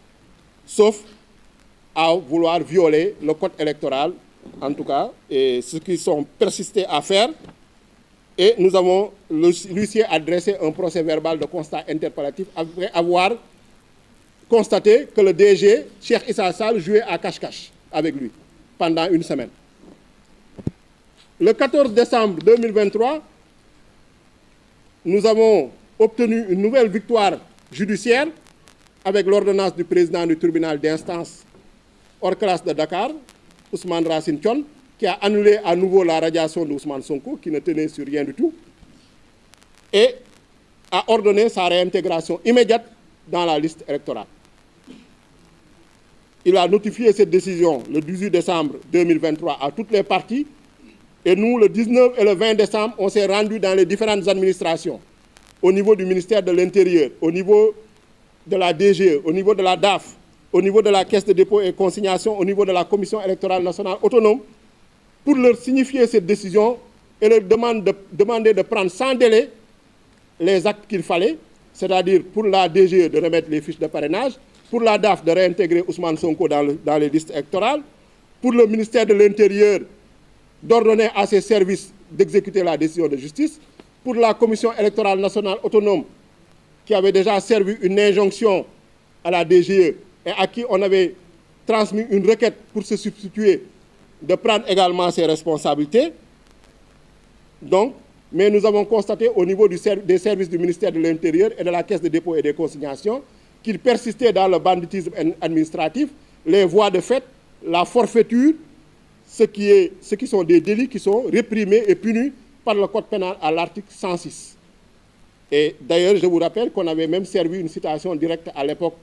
Sauf à vouloir violer le code électoral, en tout cas, et ce qu'ils sont persistés à faire. Et nous avons, l'huissier a dressé un procès verbal de constat interpellatif après avoir constaté que le DG, Cheikh Issa Sall, jouait à cache-cache avec lui pendant une semaine. Le 14 décembre 2023, nous avons obtenu une nouvelle victoire judiciaire avec l'ordonnance du président du tribunal d'instance hors classe de Dakar, Ousmane Racine Thion, qui a annulé à nouveau la radiation d'Ousmane Sonko, qui ne tenait sur rien du tout, et a ordonné sa réintégration immédiate dans la liste électorale. Il a notifié cette décision le 18 décembre 2023 à toutes les parties, et nous, le 19 et le 20 décembre, on s'est rendus dans les différentes administrations, au niveau du ministère de l'Intérieur, au niveau de la DGE, au niveau de la DAF, au niveau de la Caisse de dépôt et consignation, au niveau de la Commission électorale nationale autonome, pour leur signifier cette décision et leur demander de prendre sans délai les actes qu'il fallait, c'est-à-dire pour la DGE de remettre les fiches de parrainage, pour la DAF de réintégrer Ousmane Sonko dans les listes électorales, pour le ministère de l'Intérieur d'ordonner à ses services d'exécuter la décision de justice, pour la Commission électorale nationale autonome qui avait déjà servi une injonction à la DGE et à qui on avait transmis une requête pour se substituer, de prendre également ses responsabilités. Donc, mais nous avons constaté au niveau des services du ministère de l'Intérieur et de la Caisse de dépôt et des consignations qu'ils persistaient dans le banditisme administratif les voies de fait, la forfaiture, ce qui sont des délits qui sont réprimés et punis par le code pénal à l'article 106. Et d'ailleurs, je vous rappelle qu'on avait même servi une citation directe à l'époque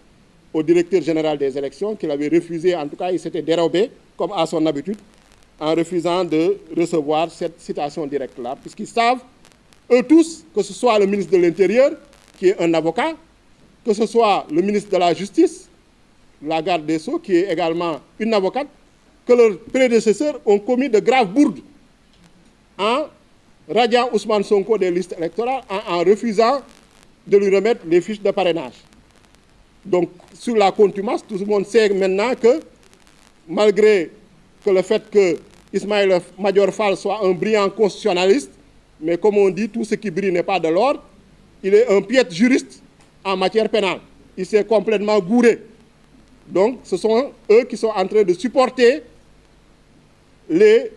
au directeur général des élections, qu'il avait refusé, en tout cas il s'était dérobé, comme à son habitude, en refusant de recevoir cette citation directe-là, puisqu'ils savent, eux tous, que ce soit le ministre de l'Intérieur, qui est un avocat, que ce soit le ministre de la Justice, la garde des Sceaux, qui est également une avocate, que leurs prédécesseurs ont commis de graves bourdes en radiant Ousmane Sonko des listes électorales, en refusant de lui remettre les fiches de parrainage. Donc, sur la contumace, tout le monde sait maintenant que, malgré que le fait que Ismaïla Madior Fall soit un brillant constitutionnaliste, mais comme on dit, tout ce qui brille n'est pas de l'or, il est un piètre juriste en matière pénale. Il s'est complètement gouré. Donc, ce sont eux qui sont en train de supporter les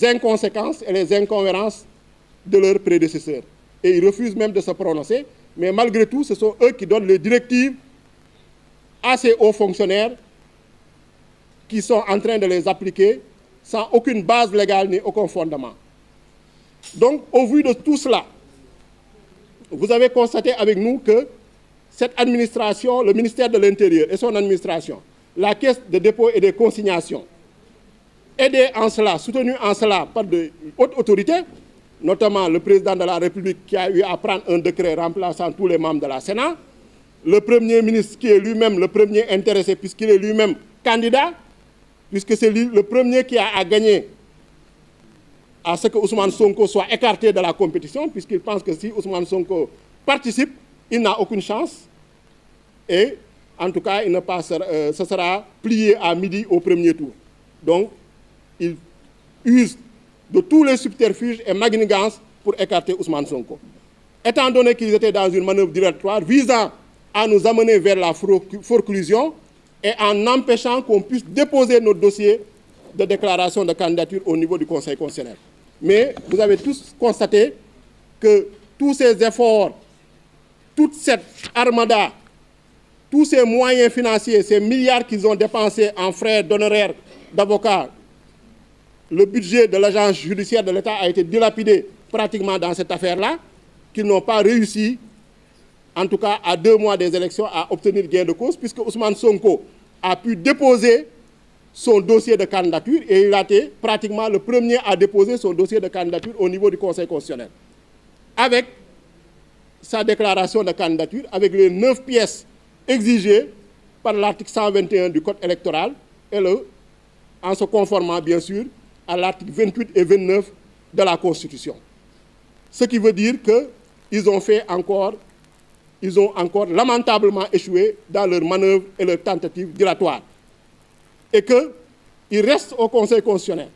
inconséquences et les incohérences de leurs prédécesseurs. Et ils refusent même de se prononcer, mais malgré tout, ce sont eux qui donnent les directives à ces hauts fonctionnaires qui sont en train de les appliquer sans aucune base légale ni aucun fondement. Donc, au vu de tout cela, vous avez constaté avec nous que cette administration, le ministère de l'Intérieur et son administration, la Caisse de dépôt et de consignation, aidée en cela, soutenue en cela par de hautes autorités, notamment le président de la République qui a eu à prendre un décret remplaçant tous les membres de la Sénat, le Premier ministre qui est lui-même le premier intéressé puisqu'il est lui-même candidat, puisque c'est lui le premier qui a à gagner à ce que Ousmane Sonko soit écarté de la compétition, puisqu'il pense que si Ousmane Sonko participe, il n'a aucune chance. Et en tout cas, ce sera plié à midi au premier tour. Donc, il use de tous les subterfuges et manigances pour écarter Ousmane Sonko. Étant donné qu'ils étaient dans une manœuvre dilatoire visant à nous amener vers la forclusion et en empêchant qu'on puisse déposer notre dossier de déclaration de candidature au niveau du Conseil constitutionnel. Mais vous avez tous constaté que tous ces efforts, toute cette armada, tous ces moyens financiers, ces milliards qu'ils ont dépensés en frais d'honoraires d'avocats, le budget de l'agence judiciaire de l'État a été dilapidé pratiquement dans cette affaire-là, qu'ils n'ont pas réussi, en tout cas à 2 mois des élections, à obtenir gain de cause, puisque Ousmane Sonko a pu déposer son dossier de candidature et il a été pratiquement le premier à déposer son dossier de candidature au niveau du Conseil constitutionnel. Avec sa déclaration de candidature, avec les 9 pièces exigées par l'article 121 du Code électoral et en se conformant bien sûr à l'article 28 et 29 de la Constitution. Ce qui veut dire qu'ils ont encore lamentablement échoué dans leurs manœuvres et leurs tentatives dilatoires. Et qu'ils restent au Conseil constitutionnel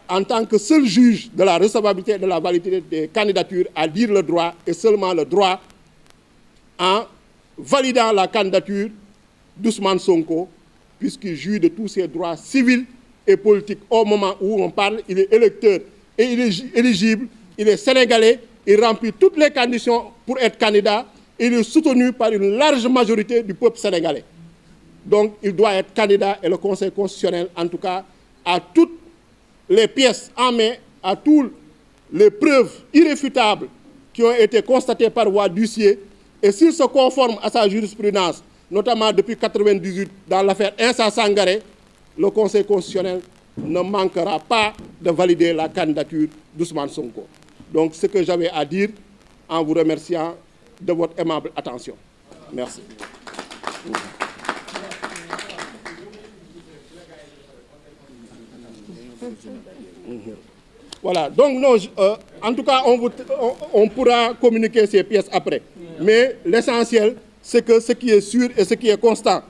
en tant que seul juge de la recevabilité et de la validité des candidatures à dire le droit et seulement le droit en validant la candidature d'Ousmane Sonko, puisqu'il jouit de tous ses droits civils et politiques. Au moment où on parle, il est électeur et il est éligible, il est sénégalais, il remplit toutes les conditions pour être candidat et il est soutenu par une large majorité du peuple sénégalais. Donc, il doit être candidat et le Conseil constitutionnel, en tout cas, a toutes les pièces en main, à toutes les preuves irréfutables qui ont été constatées par voie d'huissier. Et s'il se conforme à sa jurisprudence, notamment depuis 1998 dans l'affaire Insa Sangaré, le Conseil constitutionnel ne manquera pas de valider la candidature d'Ousmane Sonko. Donc, ce que j'avais à dire en vous remerciant de votre aimable attention. Merci. Voilà, donc non, en tout cas, on pourra communiquer ces pièces après. Mais l'essentiel, c'est que ce qui est sûr et ce qui est constant,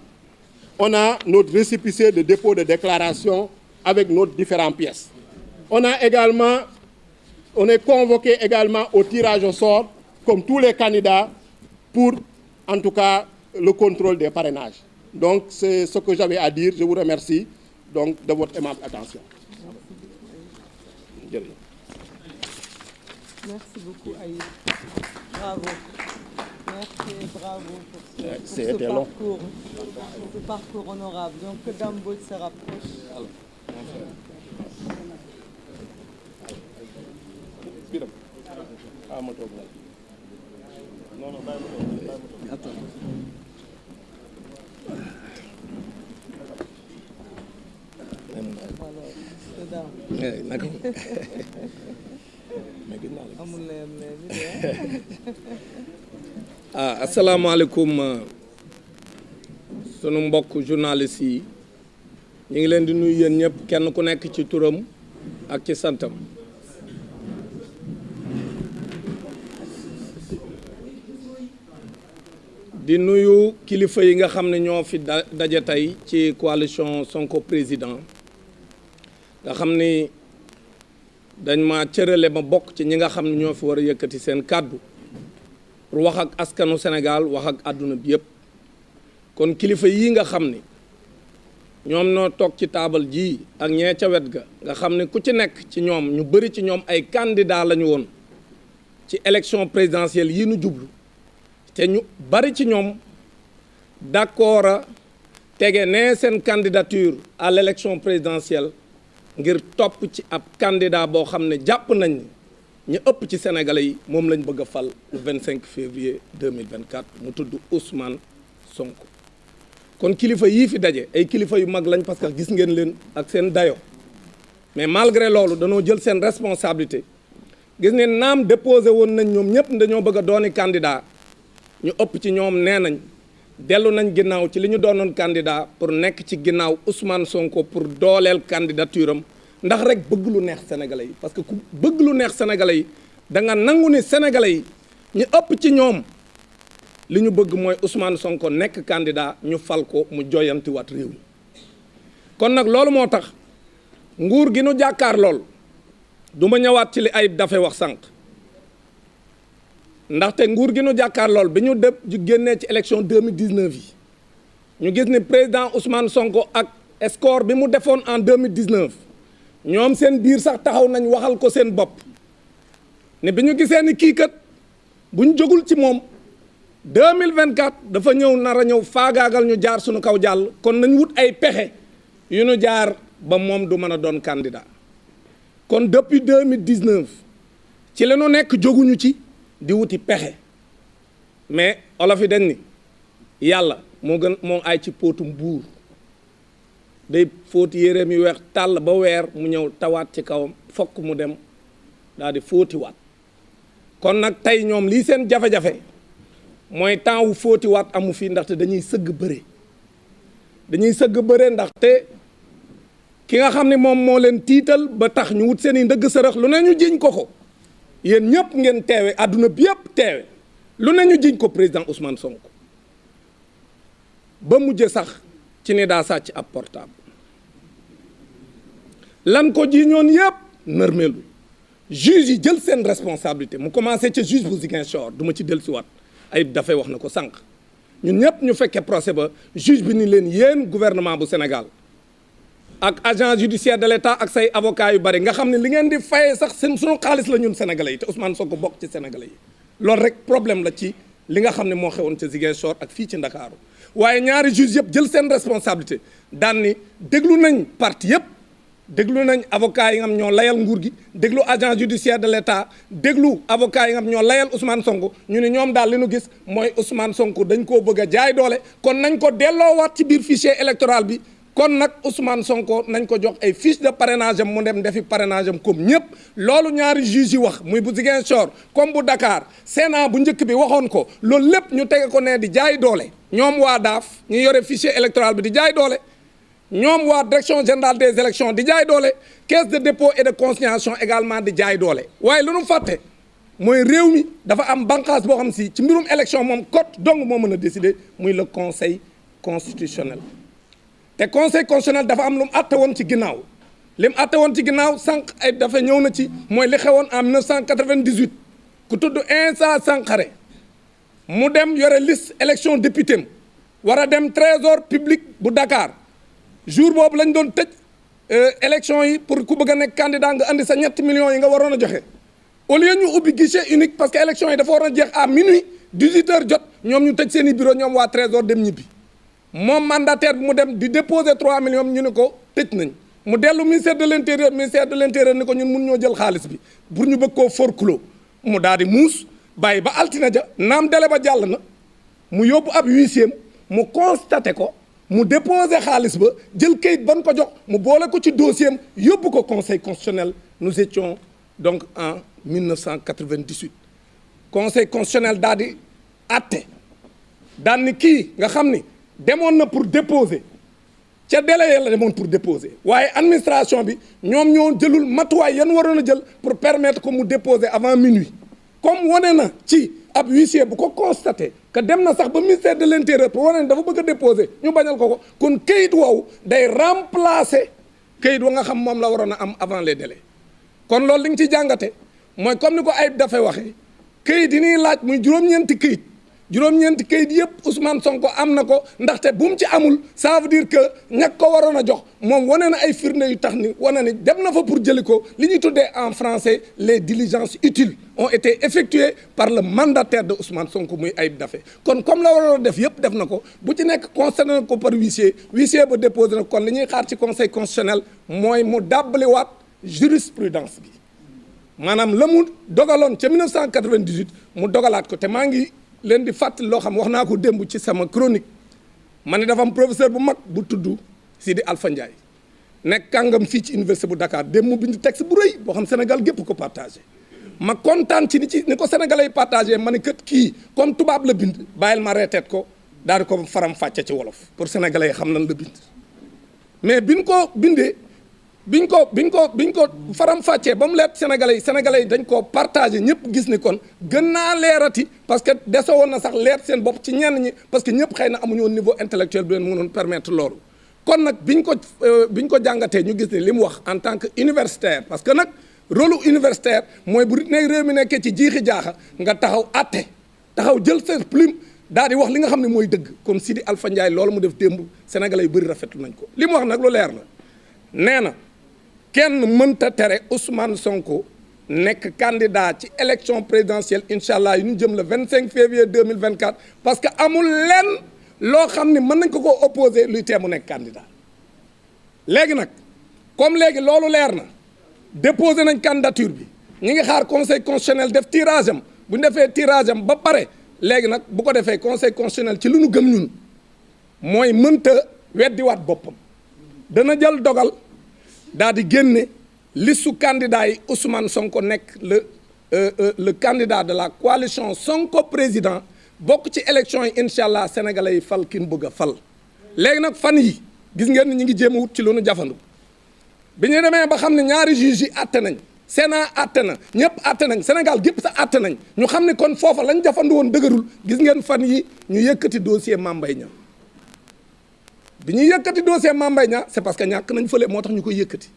on a notre récépissé de dépôt de déclaration avec nos différentes pièces. On est convoqué également au tirage au sort, comme tous les candidats, pour, en tout cas, le contrôle des parrainages. Donc, c'est ce que j'avais à dire. Je vous remercie donc, de votre aimable attention. Merci beaucoup Aïd. Bravo. Merci et bravo pour ce parcours honorable. Donc que Dame Mbodj se rapproche. asalaamaaleykum sunu mbokk journalistes yi ñu ngi leen di nuyu yéen ñëpp kenn ku nekk ci turam ak ci santam di nuyu kilifa yi nga xam ne ñoo fi daje tey ci coalition Sonko président nga xam ni dañ ma cërale ma bokk ci ñi nga xam ne ñoo fi war a yëkkati seen kàddu pour wax ak askanu Sénégal wax ak àdduna bi yëpp kon kilifa yii nga xam ni ñoom noo toog ci taabal ji ak ñee ca wet ga nga xam ne ku ci nekk ci ñoom ñu bëri ci ñoom ay candidat lañu woon ci élection présidentielle yi nu jublu te ñu bari ci ñoom d'accord a tege ne seen candidature à l'élection présidentielle ngir topp ci ab candidat boo xam ne jàpp nañ ni ñu ëpp ci sénégalais yi moom lañ bëgg a fal le 25 février 2024 mu tudd Ousmane Sonko kon kilifa yii fi daje ay kilifa yu mag lañ parce que gis ngeen leen ak seen dayo mais malgré loolu danoo jël seen responsabilité gis ne naam déposé woon nañ ñoom ñëpp dañoo bëgg a dooni candidat ñu ëpp ci ñoom nee nañ dellu nañ ginnaaw ci li ñu doonoon candidat pour nekk ci ginnaaw Ousmane Sonko pour dooleel candidature am ndax rek bëgg lu neex sénégalais yi parce que ku bëgg lu neex sénégalais yi da nga nangu ni sénégalais yi ñu ëpp ci ñoom li ñu bëgg mooy Ousmane Sonko nekk candidat ñu fal ko mu joyantiwaat réew mi kon nag loolu moo tax nguur gi nu jàkkaar lool du ma ñëwaat ci li Ayib Daffé wax sànq ndaxte nguur gi nu jàkkaar lool bi ñu dëpp ju génnee ci élection 2019 yi ñu gis ni président Ousmane Sonko ak score bi mu defoon en 2019 ñoom seen biir sax taxaw nañ waxal ko seen bopp ne bi ñu gisee ni kii kat bu ñu jógul ci moom 2024 dafa ñëw nar a ñëw faagaagal ñu jaar suñu kaw jàll kon nañ wut ay pexe yu ñu jaar ba moom du mën a doon candidat kon depuis 2019 ci la ñu nekk jóguñu ci di wuti pexe mais olof yi dañ ni yàlla moo ay ci póotum buur day fóoti yéreem yu weex tàll ba weer mu ñëw tawaat ci kawam fokk mu dem daal di fóotiwaat kon nag tey ñoom lii seen jafe-jafe mooy temps wu fóotiwaat amu fi ndaxte dañuy sëgg bëre ndaxte ki nga xam ne moom moo leen tiital ba tax ñu wut seen i ndëgg sërëx lu ne ñu jiñ ko yéen ñëpp ngeen teewe àdduna bi yëpp teewe lu ne ñu jiñ ko président Ousmane Sonko ba mujje sax ci ni daa sàcc ab portable lan ko jiñoon yëpp nërmeelu juge yi jël seen responsabilité mu commencé ca juge bu Ziguinchor du ma ci dellusiwaat Ayib Daffé wax na ko sànq ñun ñëpp ñu fekkee procès ba juge bi ni leen yéen gouvernement bu Sénégal ak agent judiciaire de l'État ak say avocat yu bari nga xam ne li ngeen di fayee sax seen sunu xaalis la ñun sénégalais yi te Ousmane Sonko bokk ci sénégalais yi loolu rek problème la ci li nga xam ne moo xewoon ca Ziguinchor ak fii ci Ndakaaru waaye ñaari juge yëpp jël seen responsabilité daan ni déglu nañ parti yëpp déglu nañ avocat yi nga xam ñoo layal nguur gi déglu agent judiciaire de l'État déglu avocat yi nga xam ñoo layal Ousmane Sonko ñu ne ñoom daal li nu gis mooy Ousmane Sonko dañ koo bëgg a jaay doole kon nañ ko delloowaat ci biir fichier électoral bi kon nag Ousmane Sonko nañ ko jox ay fiche de parrainage am mu dem defi parrainage am comme ñëpp loolu ñaari juge yi wax muy bu Ziguinchor comme bu Dakar Sénat bu njëkk bi waxoon ko loolu lépp ñu tege ko ne di jaay doole ñoom waa DAF ñu yore fichier électoral bi di jaay doole ñoom waa direction générale des élections di jaay doole caisse de dépôt et de consignation également di jaay doole waaye lu nu fàtte mooy réew mi dafa am bànqaas boo xam si ci mbirum élection moom cote dong moo mën a décider muy le conseil constitutionnel te conseil constitutionnel dafa am lu mu àtte woon ci ginnaaw li mu àtte woon ci ginnaaw sànq ay dafa ñëw na ci mooy li xewoon en 1998 ku tudd Insa Sankhare mu dem yore liste élection député am war a dem trésor public bu Dakar jour boobu lañ doon tëj élection yi pour ku bëgg a nekk candidat nga andi sa 7 millions yi nga waroon a joxe au lieu ñu ubbi guichet unique parce que élection yi dafa war a jeex à minuit 18h jot ñoom ñu tëj seen i bureau ñoom waa Trésor dem ñibbi moom mandataire bi mu dem di déposer 3 millions ñu ne ko tëj nañ mu dellu ministère de l'intérieur ni ko ñun mun ñoo jël xaalis bi pour ñu bëgg koo forclos mu daal di muus bàyyi ba altine ja naam délai ba jàll na mu yóbbu ab huissier mu constaté ko mu déposer xaalis ba jël kayit ban ko jox mu boole ko ci dossier am yóbbu ko conseil constitutionnel. Nous étions donc en 1998 conseil constitutionnel daal di àtte daan ni kii nga xam ni demoon na pour déposer ca délai la demoon pour déposer waaye administration bi ñoom ñoo jëlul matuwaay yan waroon a jël pour permettre ko mu déposer avant minuit comme wane na ci ab huissier bu ko constaté que dem na sax ba ministère de l'intérieur pour wane ne dafa bëgg a déposer ñu bañal ko kon kayit woowu day remplacer kayit wa nga xam moom la waroon a am avant les délais kon loolu li nga ci jàngate mooy comme ni ko Ayib dafay waxee kayit yi ñuy laaj muy juróom-ñeenti kayit yëpp Ousmane Sonko am na ko ndaxte bu mu ci amul ça veut dire que ñag ko waroon a jox moom wane na ay firnde yu tax ni wane ni dem na fa pour jëli ko li ñuy tuddee en français les diligences utiles ont été effectuées par le mandataire de Ousmane Sonko muy Ayib Daffé kon comme la waroon a def yëpp def na ko bu ci nekk constaté na ko par huissier ba déposé na kon li ñuy xaar ci conseil constitutionnel mooy mu dàbbaliwaat jurisprudence bi maanaam la mu dogaloon ca 1998 mu dogalaat ko te maa ngi leen di fàttali loo xam wax naa ko démb ci sama chronique ma ne dafa am professeur bu mag bu tudd Sidi Alpha Ndiaye nekk kàngam fii ci université bu Dakar démb mu bind texte bu rëy boo xam Sénégal gépp ko partagé ma kontaan ci ni ko sénégalais yi partagé ma ne kët kii comme tubaab la bind bàyyil ma reeteet ko daal di ko faram fàcce ci wolof pour sénégalais yi xam nan la bind mais biñ ko bindee biñ ko faram fàccee ba mu leet sénégalais yi dañ koo partagé ñëpp gis ni kon gën naa leerati parce que desoo woon na sax leer seen bopp ci ñenn ñi parce que ñëpp xëy na amuñu woon niveau intellectuel bi leen mënoon permettre loolu kon nag biñ ko jàngatee ñu gis ni li mu wax en tant que universitaire parce que nag rôle universitaire mooy bu ne réew mi nekkee ci jiixi jaaxa nga taxaw àtte taxaw jël sa plume daal di wax li nga xam ne mooy dëgg comme Sidi Alpha Ndiaye loolu mu def démb sénégalais yu bëri rafetlu nañ ko li mu wax nag lu leer la nee na kenn mënta tere Ousmane Sonko nekk candidat ci élection présidentielle incha allah yu ñu jëm le 25 février 2024 parce que amul lenn loo xam ne mën nañ ko koo opposé luy tee mu nekk candidat léegi nag comme léegi loolu leer na déposé nañ candidature bi ñi ngi xaar conseil constitutionnel def tirage am bu ñu defee tirage am ba pare léegi nag bu ko defee conseil constitutionnel ci lu ñu gëm ñun mooy mënta weddiwaat boppam dana jël dogal daal di génne listu candidat yi Ousmane Sonko nekk le candidat de la coalition Sonko président bokk ci élection yi incha allah sénégalais yi fal kin bëgg a fal léegi nag fan yi gis ngeen ni ñu ngi jéem a wut ci lu nu jafandu bi ñu demee ba xam ne ñaari juges yi àtte nañ Sénat àtte na ñëpp àtte nañ Sénégal gépp sa àtte nañ ñu xam ne kon foofa lañ jafandu woon dëgërul gis ngeen fan yi ñu yëkkati dossier Mame Mbaye Niang bi ñuy yëkkati dossier Mame Mbaye Niang c'est parce que ñàkk nañ fële moo tax ñu koy yëkkati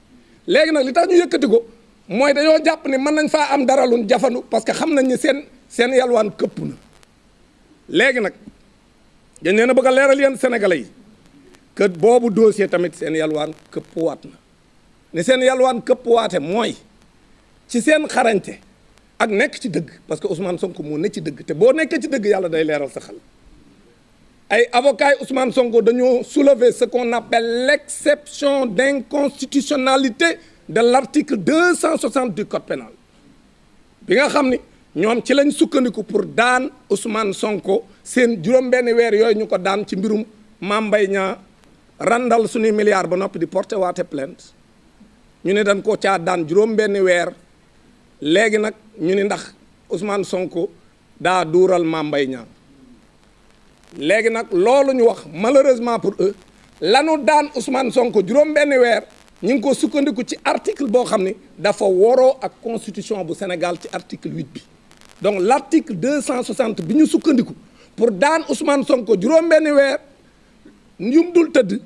léegi nag li tax ñu yëkkati ko mooy dañoo jàpp ne mën nañ faa am dara luñ jafandu parce que xam nañ ni seen yalwaan këpp na léegi nag dañ leen a bëgg a leeral yéen sénégalais yi que boobu dossier tamit seen yalwaan këpp waat na ne seen yalwaan këpp waate mooy ci seen xarañte ak nekk ci dëgg parce que Ousmane Sonko moo nekk ci dëgg te boo nekkee ci dëgg yàlla day leeral sa xel ay avocats yi Ousmane Sonko dañoo soulever ce qu'on appelle l'exception d'inconstitutionnalité de l'article 260 du code pénal bi nga xam ni ñoom ci lañ sukkandiku pour daan Ousmane Sonko seen juróom-benn weer yooyu ñu ko daan ci mbirum Mame Mbaye Niang randal suñuy milliards ba noppi di porter waate plainte ñu ne dañ ko caa daan juróom-benn weer léegi nag ñu ni ndax Ousmane Sonko daa duural Mame Mbaye Niang léegi nag loolu ñu wax malheureusement pour eux lanu daan Ousmane Sonko juróom-benn weer ñu ngi ko sukkandiku ci article boo xam ni dafa woroo ak constitution bu Sénégal ci article 8 bi donc l'article 260 bi ñu sukkandiku pour daan Ousmane Sonko juróom-benn weer ñum dul tëdd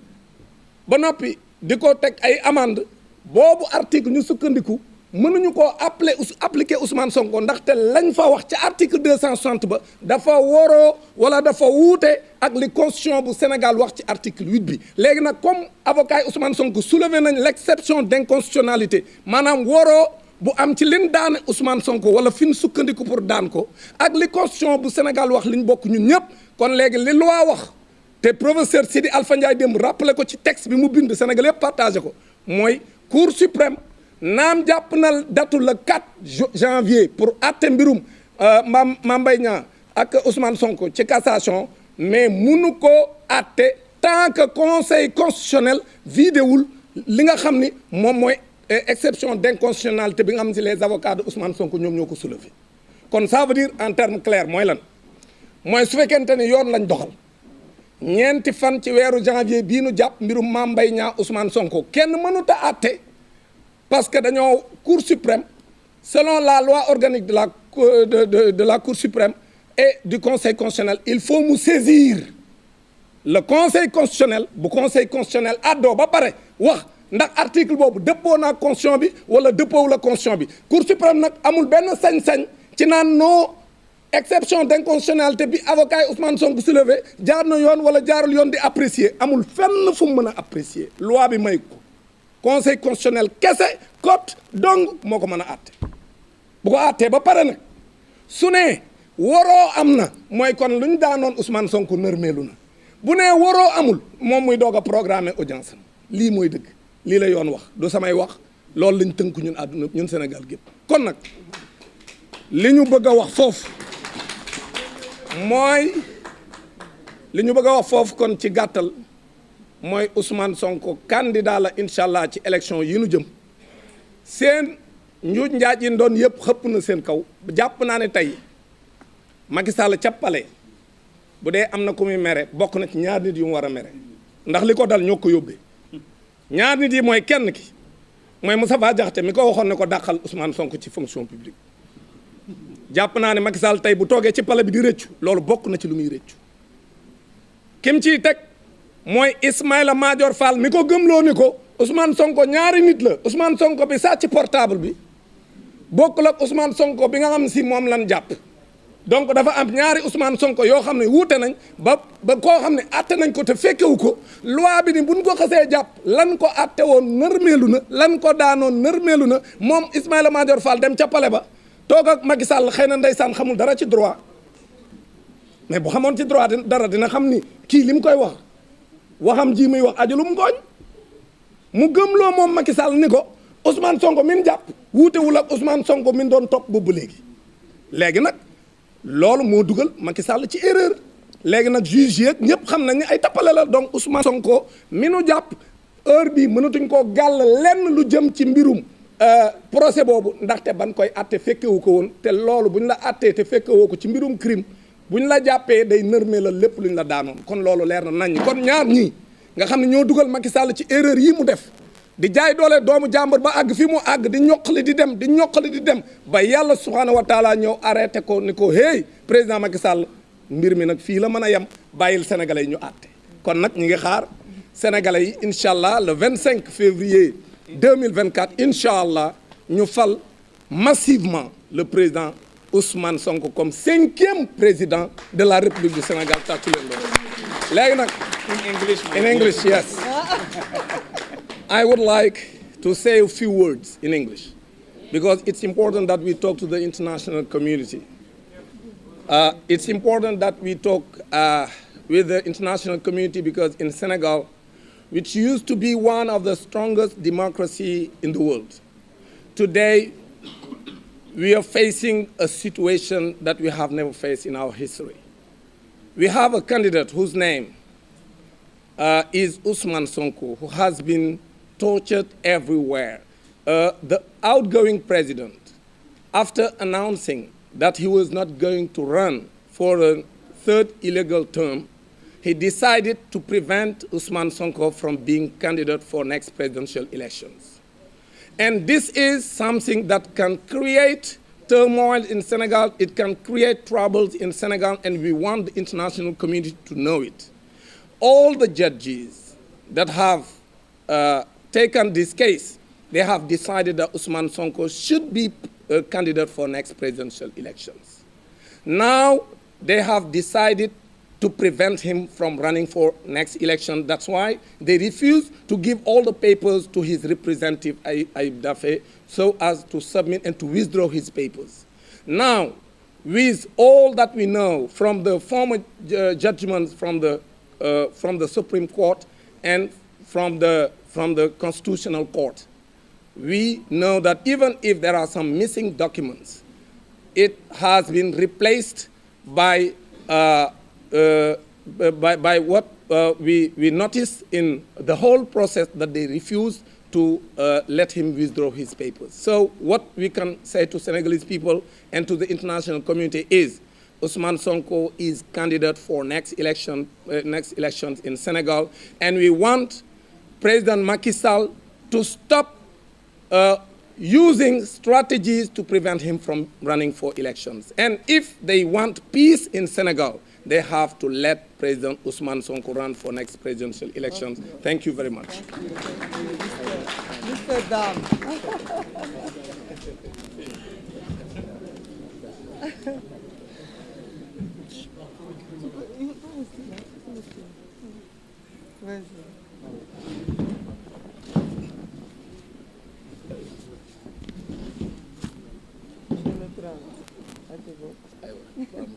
ba noppi di ko teg ay amende boobu article ñu sukkandiku mënuñu koo appliquer Ousmane Sonko ndaxte lañ fa wax ci article 260 ba dafa woroo wala dafa wuute ak li constitution bu Sénégal wax ci article 8 bi léegi nag comme avocat yi Ousmane Sonko soulevé nañ l'exception d'inconstitutionnalité maanaam woroo bu am ci liñ daane Ousmane Sonko wala fi ñu sukkandiku pour daan ko ak li constitution bu Sénégal wax liñ bokk ñun ñëpp kon léegi li loi wax te professeur Sidi Alpha Ndiaye démb rappelé ko ci texte bi mu bind Sénégal yëpp partagé ko mooy Cour suprême naam jàpp na datu le 4 janvier pour àtte mbirum Mame Mbaye Niang ak Ousmane Sonko ci cassation mais munu ko àtte tant que conseil constitutionnel vidéwul li nga xam ni moom mooy exception d'inconstitutionnalité bi nga xam si les avocats de Ousmane Sonko ñoom ñoo ko soulevé kon ça veut dire en terme clair mooy lan mooy su fekkente ni yoon lañ doxal ñeenti fan ci weeru janvier bii nu jàpp mbirum Mame Mbaye Niang Ousmane Sonko kenn mënut a àtte parce que dañoo Cour suprême selon la loi organique de la Cour suprême et du Conseil constitutionnel il faut mu saisir le Conseil constitutionnel bu Conseil constitutionnel addoo ba pare wax ndax article boobu dëppoo naa constitution bi wala dëppoowu la constitution bi Cour suprême nag amul benn sañ-sañ ci naan non exception d'inconstitutionnalité bi avocat yi Ousmane Sonko soulevé jaar na yoon wala jaarul yoon di apprécier amul fenn fu mu mën a apprécier loi bi may ko Conseil constitutionnel kese cote dong moo ko mën a àtte bu ko àttee ba pare nag su ne waroo am na mooy kon lu ñu daanoon Ousmane Sonko nërmeelu na bu nee waroo amul moom muy doog a programmer audience am lii mooy dëgg lii la yoon wax du samay wax loolu lañ tënk ñun àdduna ñun Sénégal gépp kon nag li ñu bëgg a wax foofu mooy li ñu bëgg a wax foofu kon ci gàttal mooy Ousmane Sonko candidat la incha allah ci élection yi nu jëm seen njuuj njaaj yi doon yëpp xëpp na seen kaw jàpp naa ne tey Macky Sall cappale bu dee am na ku muy mere bokk na ci ñaar nit yu mu war a mere ndax li ko dal ñoo ko yóbbee ñaar nit yi mooy kenn ki mooy Moustapha Diakhaté mi ko waxoon ne ko dàqal Ousmane Sonko ci fonction publique jàpp naa ne Macky Sall tey bu toogee ci pale bi di rëccu loolu bokk na ci lu muy rëccu kim ciy teg mooy Ismaïla Madior Fall mi ko gëmloo ni ko Ousmane Sonko ñaari nit la Ousmane Sonko bi sàcc portable bi bokkul ak Ousmane Sonko bi nga xam si moom lan jàpp donc dafa am ñaari Ousmane Sonko yoo xam ne wuute nañ ba koo xam ne atte nañ ko te fekkewu ko loi bi ni buñ ko xasee jàpp lan ko atte woon nërmeelu na lan ko daanoon nërmeelu na moom Ismaïla Madior Fall dem ca pale ba toog ak Macky Sall xëy na ndeysaan xamul dara ci droit mais bu xamoon ci droit dara dina xam ni kii li mu koy wax waxam ji muy wax ajulum ngooñ mu gëmloo moom Macky Sall ni ko Ousmane Sonko min jàpp wuutewul ak Ousmane Sonko min doon topp boobu léegi nag loolu moo dugal Macky Sall ci erreur léegi nag juge yeeg ñëpp xam nañ ne ay tappale la donc Ousmane Sonko mi nu jàpp heure bii mënatuñ koo gàll lenn lu jëm ci mbirum procès boobu ndaxte ban koy atte fekkewu ko woon te loolu bu ñu la attee te fekkewoo ko ci mbirum crime bu ñu la jàppee day nërmee la lépp lu ñu la daanoon kon loolu leer na nañ kon ñaar ñii nga xam ne ñoo dugal Macky Sall ci erreur yi mu def di jaay doole doomu jàmbur ba àgg fi mu àgg di ñoqali di dem ba yàlla subhaanahu wa taala ñëw arrêté ko ni ko hey président Macky Sall mbir mi nag fii la mën a yem bàyyil sénégalais yi ñu àtte kon nag ñi ngi xaar sénégalais yi incha allah le 25 février 2024 incha allah ñu fal massivement le président Ousmane Sonko comme 5e président de la République du Sénégal tàccu leen loolu léegi nag in English yes I would like to say a few words in English because it's important that we talk to the international community. It's important that we talk with the international community because in Senegal, which used to be one of the strongest democracies in the world, today we are facing a situation that we have never faced in our history. We have a candidate whose name is Ousmane Sonko, who has been tortured everywhere. The outgoing president, after announcing that he was not going to run for a third illegal term, he decided to prevent Ousmane Sonko from being candidate for next presidential elections. And this is something that can create turmoil in Senegal, it can create troubles in Senegal, and we want the international community to know it. All the judges that have taken this case, they have decided that Ousmane Sonko should be a candidate for next presidential elections. Now they have decided to prevent him from running for next election. That's why they refuse to give all the papers to his representative, Ayib Daffé, so as to submit and to withdraw his papers. Now, with all that we know from the former judgments from the Supreme Court and from the Constitutional Court, we know that even if there are some missing documents, it has been replaced by what we noticed in the whole process, that they refused to let him withdraw his papers. So what we can say to Senegalese people and to the international community is Ousmane Sonko is candidate for next elections in Senegal, and we want President Macky Sall to stop using strategies to prevent him from running for elections. And if they want peace in Senegal, they have to let President Ousmane Sonko run for next presidential elections. Thank you very much. Thank you. Mr. Dam.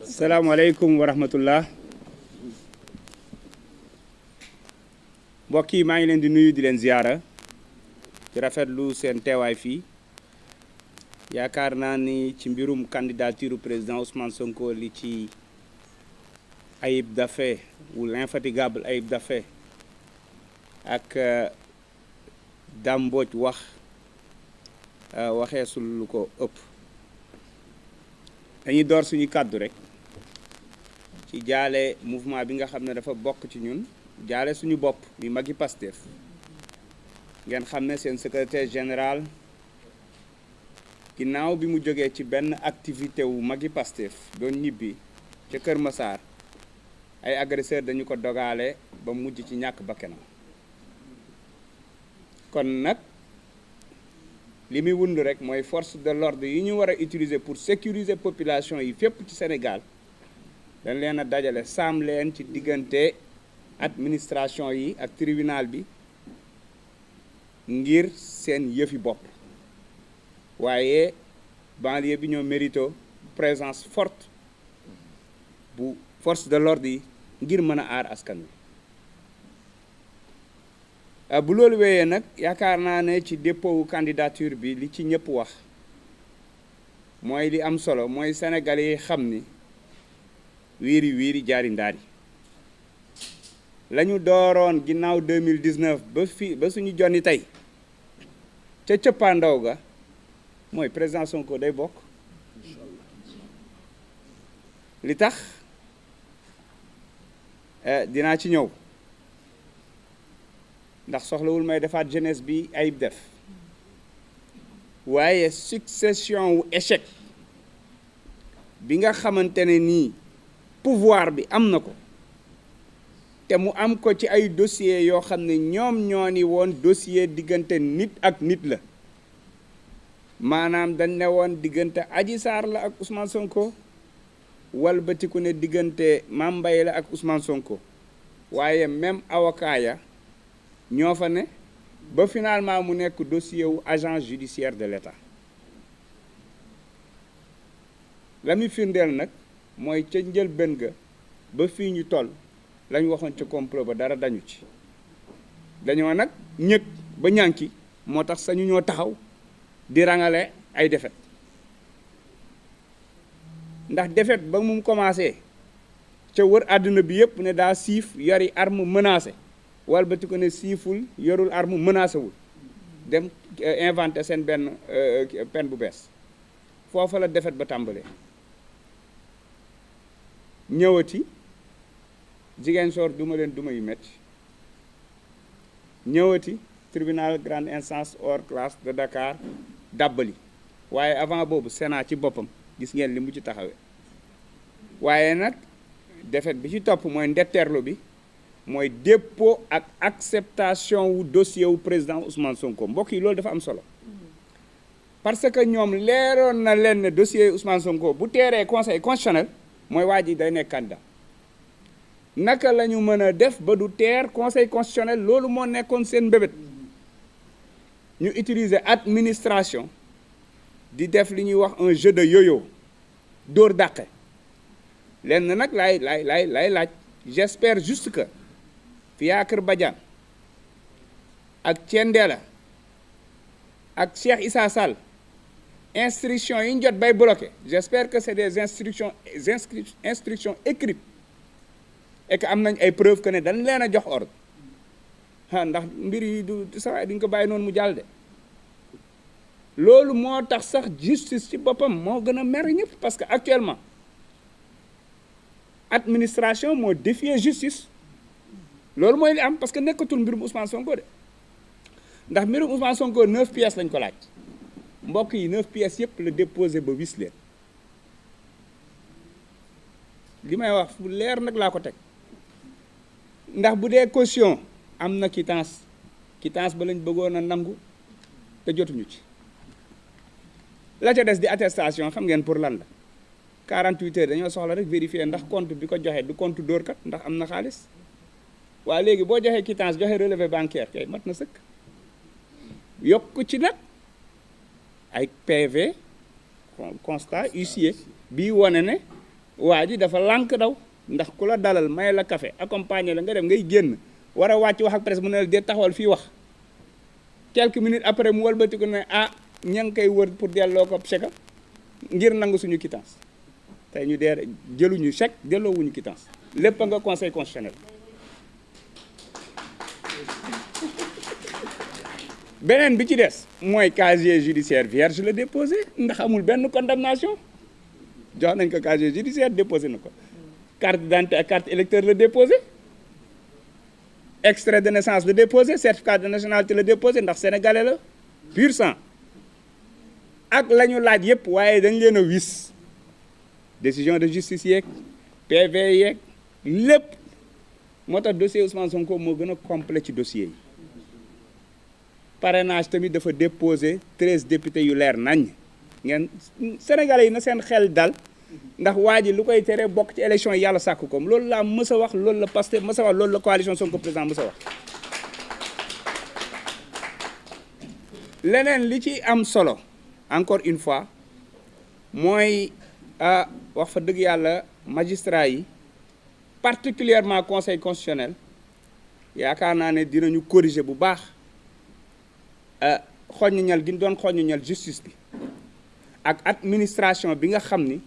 salaamaaleykum wa rahmatullah. mbokk yi maa ngi leen di nuyu di leen ziyaara di rafetlu seen teewaay fii. yaakaar naa ni ci mbirum candidature président Ousmane Sonko li ci Ayib Daffé ou l'infatigable Ayib Daffé ak Dame Mbodj wax waxeesul lu ko ëpp. dañuy door suñu kàddu rek ci jaale mouvement bi nga xam ne dafa bokk ci ñun, jaale suñu bopp mi magi Pastef. ngeen xam ne seen secrétaire général ginnaaw bi mu jógee ci benn activité wu magi Pastef doon ñibbi ca Kër Massar, ay agresseur dañu ko dogaale ba mujj ci ñàkk bakkanam. kon nag li muy wund rek mooy force de l'ordre yi ñu war a utiliser pour sécuriser population yi fépp ci Sénégal dañ leen a dajale saam leen ci diggante administration yi ak tribunal bi ngir seen yëfi bopp. waaye banlieue bi ñoo mérito présence forte bu force de l'ordre yi ngir mën a aar askan wi. bu loolu wéyee nag yaakaar naa ne ci dépôt wu candidature bi li ci ñëpp wax mooy li am solo mooy Sénégalais yi xam ni wiiri wiiri jaari ndaari la ñu dooroon ginnaaw 2019 ba suñu jonni tey ca cëppaandaw ga mooy président Sonko day bokk. li tax dinaa ci ñëw ndax soxlawul may defaat jeunesse bi Ayib def waaye succession wu échec bi nga xamante ne nii pouvoir bi am na ko te mu am ko ci ay dossiers yoo xam ne ñoom ñoo ni woon dossier diggante nit ak nit la. maanaam dañ ne woon diggante Adji Sarr la ak Ousmane Sonko walbatiku ne diggante Mame Mbaye la ak Ousmane Sonko waaye même avocat ya ñoo fa ne ba finalement mu nekk dossier wu agent judiciaire de l'État. la muy firndeel nag mooy ca njëlbéen ga ba fii ñu toll lañ waxoon ca complot ba dara dañu ci. dañoo nag ñëg ba ñànki moo tax sañu ñoo taxaw di rangale ay défaite ndax défaite ba mu commencé ca wër àdduna bi yëpp ne daa siif yori arme menacé walbati ko ne siiful yorul arme menacé wul dem inventé seen benn peine bu bees foofa la défaite ba tàmbalee. ñëwati Ziguinchor duma leen duma yu metti ñëwati tribunal grande instance hors classe de Dakar dàbbali waaye avant boobu Sénat ci boppam gis ngeen li mu ci taxawee. waaye nag défaite bi ci topp mooy ndetteerlu bi mooy dépôt ak acceptation wu dossier wu président Ousmane Sonko. mbokk yi loolu dafa am solo parce que ñoom leeroon na leen ne dossier Ousmane Sonko bu teeree conseil constitutionnel mooy waa ji day nekk candidat. naka la ñu mën a def ba du teer conseil constitutionnel loolu moo nekkoon seen mbébét ñu utiliser administration di def li ñuy wax un jeu de yo-yo dóor dàqe lenn nag laay laaj j'espère juste que Fiacre Badiane ak Thiendella ak Cheikh Issa Sall instructions yi ñu jot bay bloqué j'espère que c'est des instructions écrites et que am nañ ay preuves que ne dañ leen a jox ordre ndax mbir yi du sawaay duñ ko bàyyi noonu mu jàll de loolu moo tax sax justice ci boppam moo gën a mer ñëpp parce que actuellement administration moo défier justice loolu mooy li am parce que nekkatul mbirum Ousmane Sonko de ndax mbirum Ousmane Sonko 9 pièces lañ ko laaj mbokk yi 9 pièces yëpp la déposé ba wis leen li may wax fu leer nag laa ko teg ndax bu dee caution am na quittance ba lañ bëggoon a nangu te jotuñu ci la ca des di attestation xam ngeen pour lan la 48 heures dañoo soxla rek vérifier ndax compte bi ko joxe du compte dóorkat ndax am na xaalis waaye léegi boo joxee quittance joxe relevé bancaire kay mat na sëkk yokk ci nag ay PV constat huissier bii wane ne waa ji dafa lànk daw ndax ku la dalal may la café accompagner la nga dem ngay génn war a wàcc wax ak presse mu ne la dee taxawal fii wax quelques minutes après mu walbatiku ne ña ngi koy wër pour delloo ko chèque ngir nangu suñu quittance tey ñu dee jëluñu chèque delloowuñu quittance lépp nga conseil constitutionnel beneen bi ci des mooy casier judiciaire vierge la déposé ndax amul benn condamnation jox nañ ko casier judiciaire déposé na ko carte d'identité ak carte électeur la déposé extrait de naissance la déposé certificat de nationalité la déposé ndax sénégalais la pur sang ak la ñu laaj yëpp waaye dañ leen a wis décision de justice yeeg PV yeeg lépp moo tax dossier Ousmane Sonko moo gën a complet ci dossier yi parrainage tamit dafa déposé 13 députés yu leer nañ ngeen sénégalais yi na seen xel dal ndax waa ji lu koy tere bokk ci élection yi yàlla sàkk ko loolu laa mës a wax loolu la Pastef mës a wax loolu la coalition Sonko président mës a wax leneen li ci am solo encore une fois mooy wax fa dëgg yàlla magistrat yi particulièrement conseil constitutionnel yaakaar naa ne dinañu corriger bu baax xoññal gi ñu doon xoññal justice bi ak administration bi nga xam ni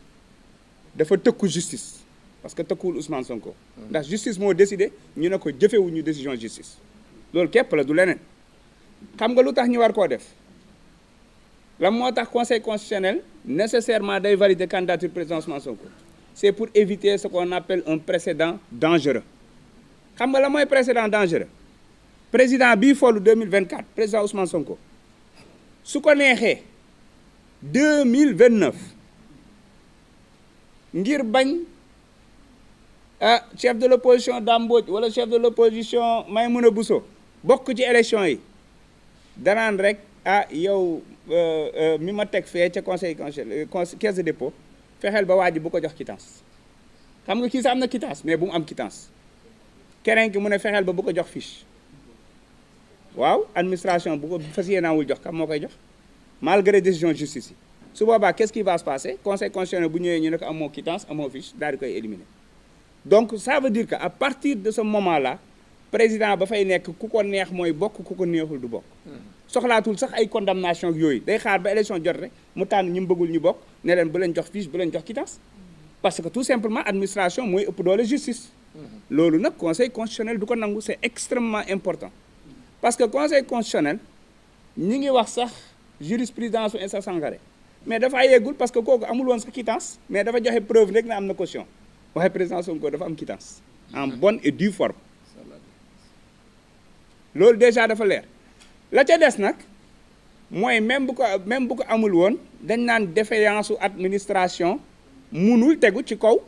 dafa tëkku justice parce que tëkkuwul Ousmane Sonko ndax justice moo décidé ñu ne ko jëfewuñu décision justice loolu képp la du leneen xam nga lu tax ñu war koo def lan moo tax conseil constitutionnel nécessairement day valider candidature président Ousmane Sonko c'est pour éviter ce qu'on appelle un précédent dangereux xam nga la mooy précédent dangereux président bii follu 2024 président Ousmane Sonko su ko neexee 2029 ngir bañ chef de l'opposition Dame Mbodj wala chef de l'opposition Maïmouna Bousso bokk ci élection yi danaan rek yow mi ma teg fee ca conseil constitutionnel caisse de dépôt fexeel ba waa ji bu ko jox quittance xam nga kii sax am na quittance mais bu mu am quittance keneen ki mu ne fexeel ba bu ko jox fiche waaw administration bu ko fas yéenaawul jox kam moo koy jox malgré décision justice yi su boobaa qu'est-ce qui va se passer conseil constitutionnel bu ñëwee ñu ne ko amoo quittance amoo fiche daal di koy éliminer donc ça veut dire que à partir de ce moment là président ba fay nekk ku ko neex mooy bokk ku ko neexul du bokk soxlaatul sax ay condamnation ak yooyu day xaar ba élection jot rek mu tànn ñu bëggul ñu bokk ne leen bu leen jox fiche bu leen jox quittance parce que tout simplement administration mooy ëpp doole justice loolu nag conseil constitutionnel du ko nangu c'est extrêmement important parce que conseil constitutionnel ñi ngi wax sax jurisprudence u Insa Sangaré mais dafa yeggul parce que kooku amul woon sa quittance mais dafa joxe preuve rek ne am na caution waaye président Sonko dafa am quittance en bonne et due forme loolu déjà dafa leer la ca des nag mooy même bu ko amul woon dañ naan défaillance su administration munul tegu ci kaw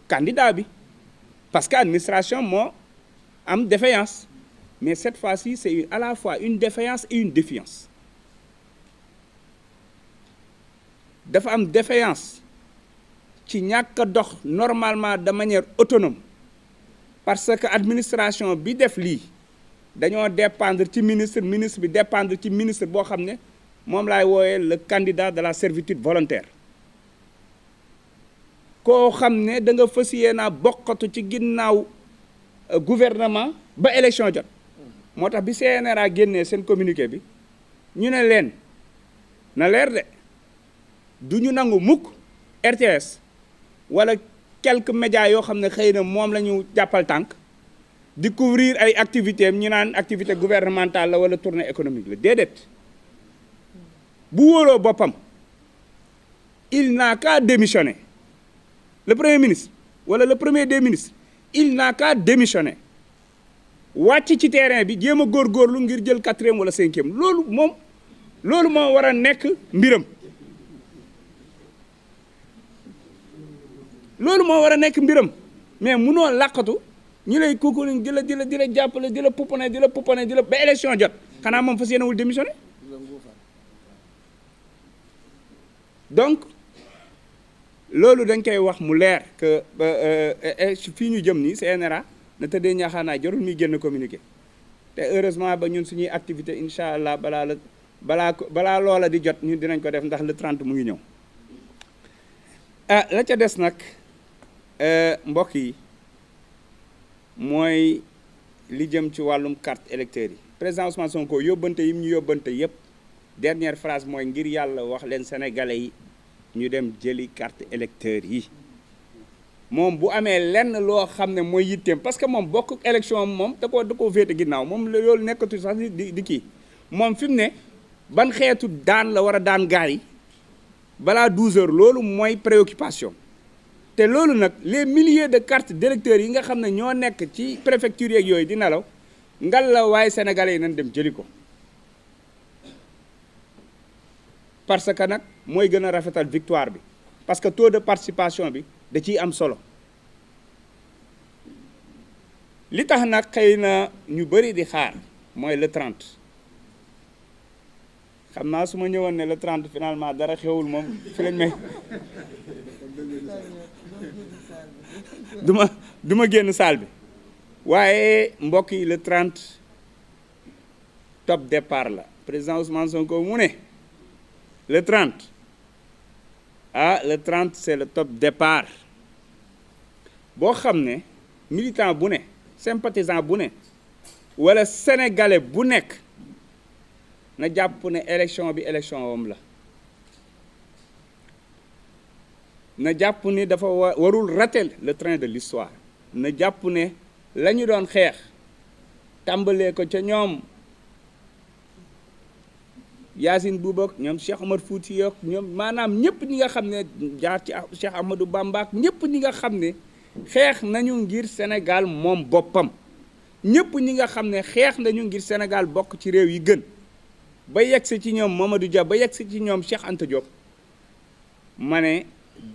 candidat bi parce que administration moo am défaillance mais cette fois-ci c'est à la fois une défaillance et une défiance dafa am défaillance ci ñàkk a dox normalement de manière autonome parce que administration bi def lii dañoo dépendre ci ministre bi dépendre ci ministre boo xam ne moom laay wooyee le candidat de la servitude volontaire koo xam ne da nga fas yéenaa bokkatu ci ginnaaw gouvernement ba élection jot moo tax bi CNRA génnee seen communiqué bi ñu ne leen na leer de du ñu nangu mukk RTS wala quelques médias yoo xam ne xëy na moom la ñu jàppal tànk di couvrir ay activités am ñu naan activité gouvernementale la wala tournée économique la déedéet bu wóoloo boppam il n'a qu'à démissionner le premier ministre wala le premier des ministres il n'a qu'à démissionner wàcc ci terrain bi jéem a góorgóorlu ngir jël 4e wala 5e loolu moo war a nekk mbiram loolu moo war a nekk mbiram mais munoo làqatu ñu lay kukuliñ di la jàppale di la pouponné ba élection jot xanaa moom fas yéenewul démissionné donc loolu dañ koy wax mu leer que fii ñu jëm nii CNRA na tëddee ñaaxaanaay jarul muy génn communiqué te heureusement ba ñun suñuy activité incha allah balaa loola di jot ñun dinañ ko def ndax le 30 mu ngi ñëw la ca des nag mbokk yi mooy li jëm ci wàllum carte électeur yi président Ousmane Sonko yóbbante yi ñu yóbbante yépp dernière phrase mooy ngir yàlla wax leen sénégalais yi ñu dem jëli carte électeur yi moom bu amee lenn loo xam ne mooy yitteem parce que moom bokk élection moom da koo féete ginnaaw moom loolu nekkatu sax di kii moom fi mu ne ban xeetu daan la war a daan gaar yi balaa 12 heures loolu mooy préoccupation te loolu nag les milliers de cartes d'électeurs yi nga xam ne ñoo nekk ci préfecture yeeg yooyu di nelaw ngal la waaye sénégalais yi nañ dem jëli ko parce que nag mooy gën a rafetal victoire bi parce que taux de participation bi da ciy am solo li tax nag xëy na ñu bëri di xaar mooy le 30 xam naa su ma ñëwoon ne le 30 finalement dara xewul moom fi lañ may du ma génn salle bi waaye mbokk yi le 30 top départ la président Ousmane Sonko mu ne le 30 le 30 c'est le top départ boo xam ne militant bu ne sympathisant bu ne wala sénégalais bu nekk na jàpp ne élection bi élection wam la na jàpp ni dafa warul rater le train de l'histoire na jàpp ne la ñu doon xeex tàmbalee ko ca ñoom Yacine Bouba ñoom Cheikh Omar Fouti yok ñoom maanaam ñëpp ñi nga xam ne jaar ci Cheikh Ahmadou Bamba ñëpp ñi nga xam ne xeex nañu ngir Sénégal moom boppam ñëpp ñi nga xam ne xeex nañu ngir Sénégal bokk ci réew yi gën ba yegsi ci ñoom Mamadou Dia ba yegsi ci ñoom Cheikh Anta Diop ma ne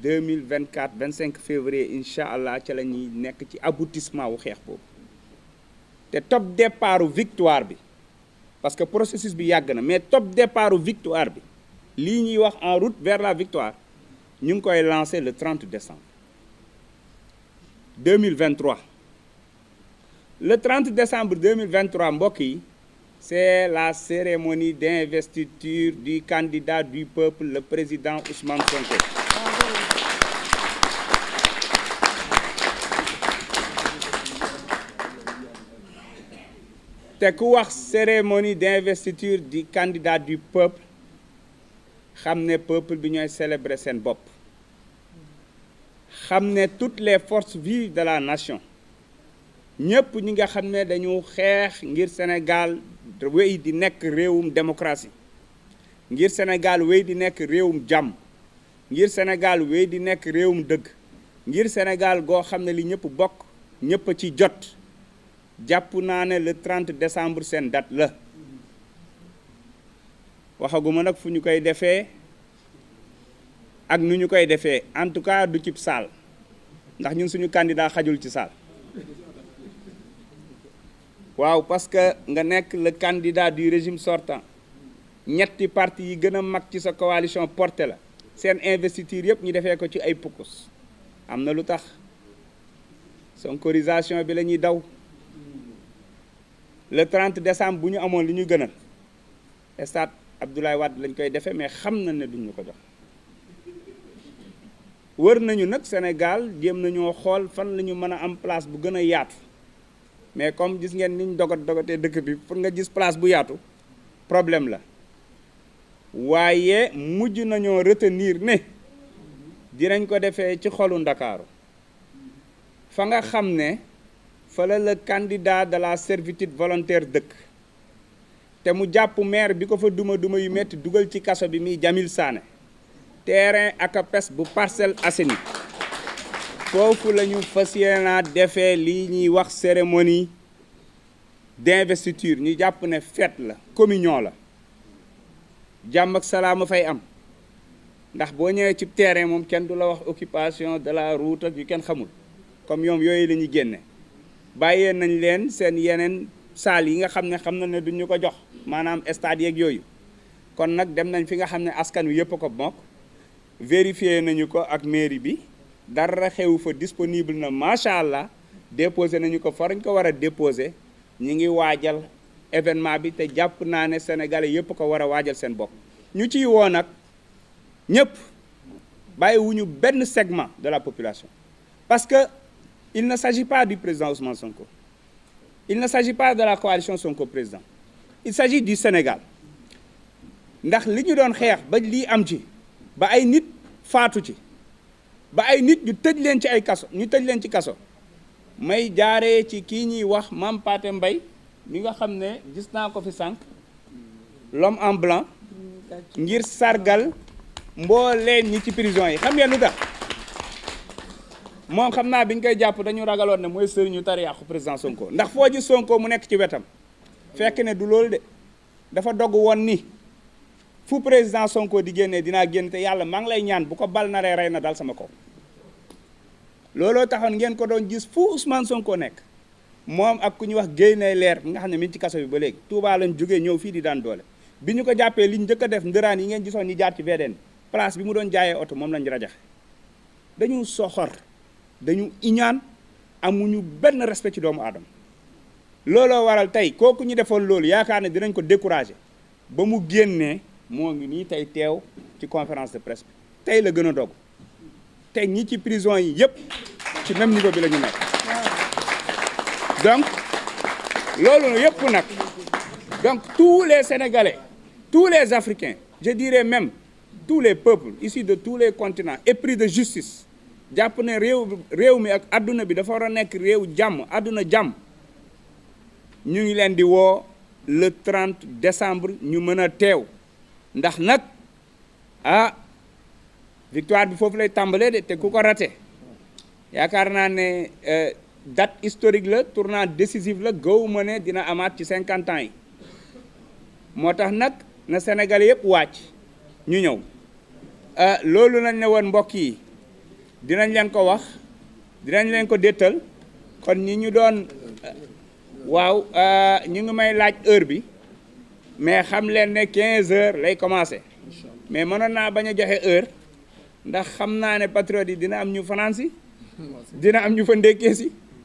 2024 25 février incha allah ca la ñuy nekk ci aboutissement wu xeex boobu te top départ victoire bi parce que processus bi yàgg na mais top départ victoire bi lii ñuy wax en route vers la victoire ñu ngi koy lancer le 30 décembre 2023 le 30 décembre 2023 mbokk yi c'est la cérémonie d'investiture du candidat du peuple le président Ousmane Sonko. te ku wax cérémonie d'investiture du candidat du peuple xam ne peuple bi ñooy célébrer seen bopp xam ne toutes les forces vives de la nation ñëpp ñi nga xam ne dañu xeex ngir Sénégal wéy di nekk réewum démocratie ngir Sénégal wéy di nekk réewum jàmm ngir Sénégal wéy di nekk réewum dëgg ngir Sénégal goo xam ne li ñëpp bokk ñëpp a ci jot jàpp naa ne le 30 décembre seen date la waxaguma nag fu ñu koy defee ak nu ñu koy defee en tout cas du cib saal ndax ñun suñu candidat xajul ci saal waaw parce que nga nekk le candidat du régime sortant ñetti parti yi gën a mag ci sa coalition porté la seen investiture yëpp ñu defee ko ci ay pukus am na lu tax sonkorisation bi la ñuy daw le 30 décembre bu ñu amoon li ñu gënal stade Abdoulaye Wade lañ koy defee mais xam na ne duñ ñu ko jox. wër nañu nag Sénégal jéem nañoo xool fan la ñu mën a am place bu gën a yaatu mais comme gis ngeen niñ dogatee dëkk bi pour nga gis place bu yaatu problème la waaye mujj nañoo retenir ne dinañ ko defee ci xolu Ndakaaru fa nga xam ne fa la le candidat de la servitude volontaire dëkk te mu jàpp maire bi ko fa duma yu metti dugal ci kaso bi muy Jamil Sané terrain ak APES bu Parcelles Assainies foofu la ñu fas yéene defee lii ñuy wax cérémonie d'investiture ñu jàpp ne fête la communion la jàmm ak salaam fay am ndax boo ñëwee ci terrain moom kenn du la wax occupation de la route ak yu kenn xamul comme ñoom yooyu la ñuy génne bàyyee nañ leen seen yeneen salle yi nga xam ne duñ ñu ko jox maanaam stade yeeg yooyu kon nag dem nañ fi nga xam ne askan wi yëpp ko bokk vérifier nañu ko ak mairie bi dara xew fa disponible na macha allah déposé nañu ko fa ñu ko war a déposé ñi ngi waajal événement bi te jàpp naa ne sénégalais yëpp ko war a waajal seen bopp ñu ciy woo nag ñëpp bàyyiwuñu benn segment de la population parce que il ne s'agit pas du président Ousmane Sonko il ne s'agit pas de la coalition Sonko président il s'agit du Sénégal ndax li ñu doon xeex ba lii am ci ba ay nit faatu ci ba ay nit ñu tëj leen ci ay kaso ñu tëj leen ci kaso may jaaree ci kii ñuy wax Mame Pathé Mbaye mi nga xam ne gis naa ko fi sànq l'homme en blanc ngir sargal mbooleen ñi ci prison yi xam ngeen lu tax moom xam naa bi ñu koy jàpp dañu ragaloon ne mooy sëriñu tariyaaxu président Sonko ndax foo ji Sonko mu nekk ci wetam fekk ne du loolu de dafa dogg woon ni fu président Sonko di génnee dinaa génn te yàlla maa ngi lay ñaan bu ko bal naree rey na dal sama kaw looloo taxoon ngeen ko doon gis fu Ousmane Sonko nekk moom ak ku ñuy wax Guèye leer mi nga xam ne mi ngi ci kaso bi ba léegi Touba lañ jógee ñëw fii di daan doole bi ñu ko jàppee li ñu njëkk a def ndëraan yi ngeen gisoon ñi jaar ci VDN place bi mu doon jaayee oto moom lañ rajaxe dañu soxor dañu iñaan amuñu benn respect ci doomu aadama looloo waral tey kooku ñu defoon loolu yaakaar ne dinañ ko décourager ba mu génnee moo ngi nii tey teew ci conférence de presse bi tey la gën a dog te ñi ci prison yi yëpp ci même niveau bi la ñu nekk donc loolu yëpp nag donc tous les Sénégalais tous les Africains je dirais même tous les peuples issus de tous les continents épris de justice jàpp ne réew mi ak adduna bi dafa war a nekk réew jàmm adduna jàmm ñu ngi leen di woo le 30 décembre ñu mën a teew ndax nag victoire bi foofu lay tàmbalee de te ku ko raté yaakaar naa ne date historique la tournant décisif la gaw ma ne dina amaat ci 50 ans yi moo tax nag na Sénégal yëpp wàcc ñu ñëw loolu lañ ne woon mbokk yi dinañ leen ko wax dinañ leen ko déttal kon ñi ñu doon waaw ñu ngi may laaj heure bi mais xam leen ne 15 heures lay commencé mais mënoon naa bañ a joxe heure ndax xam naa ne patriote yi dina am ñu fanaan si dina am ñu fa ndékkee si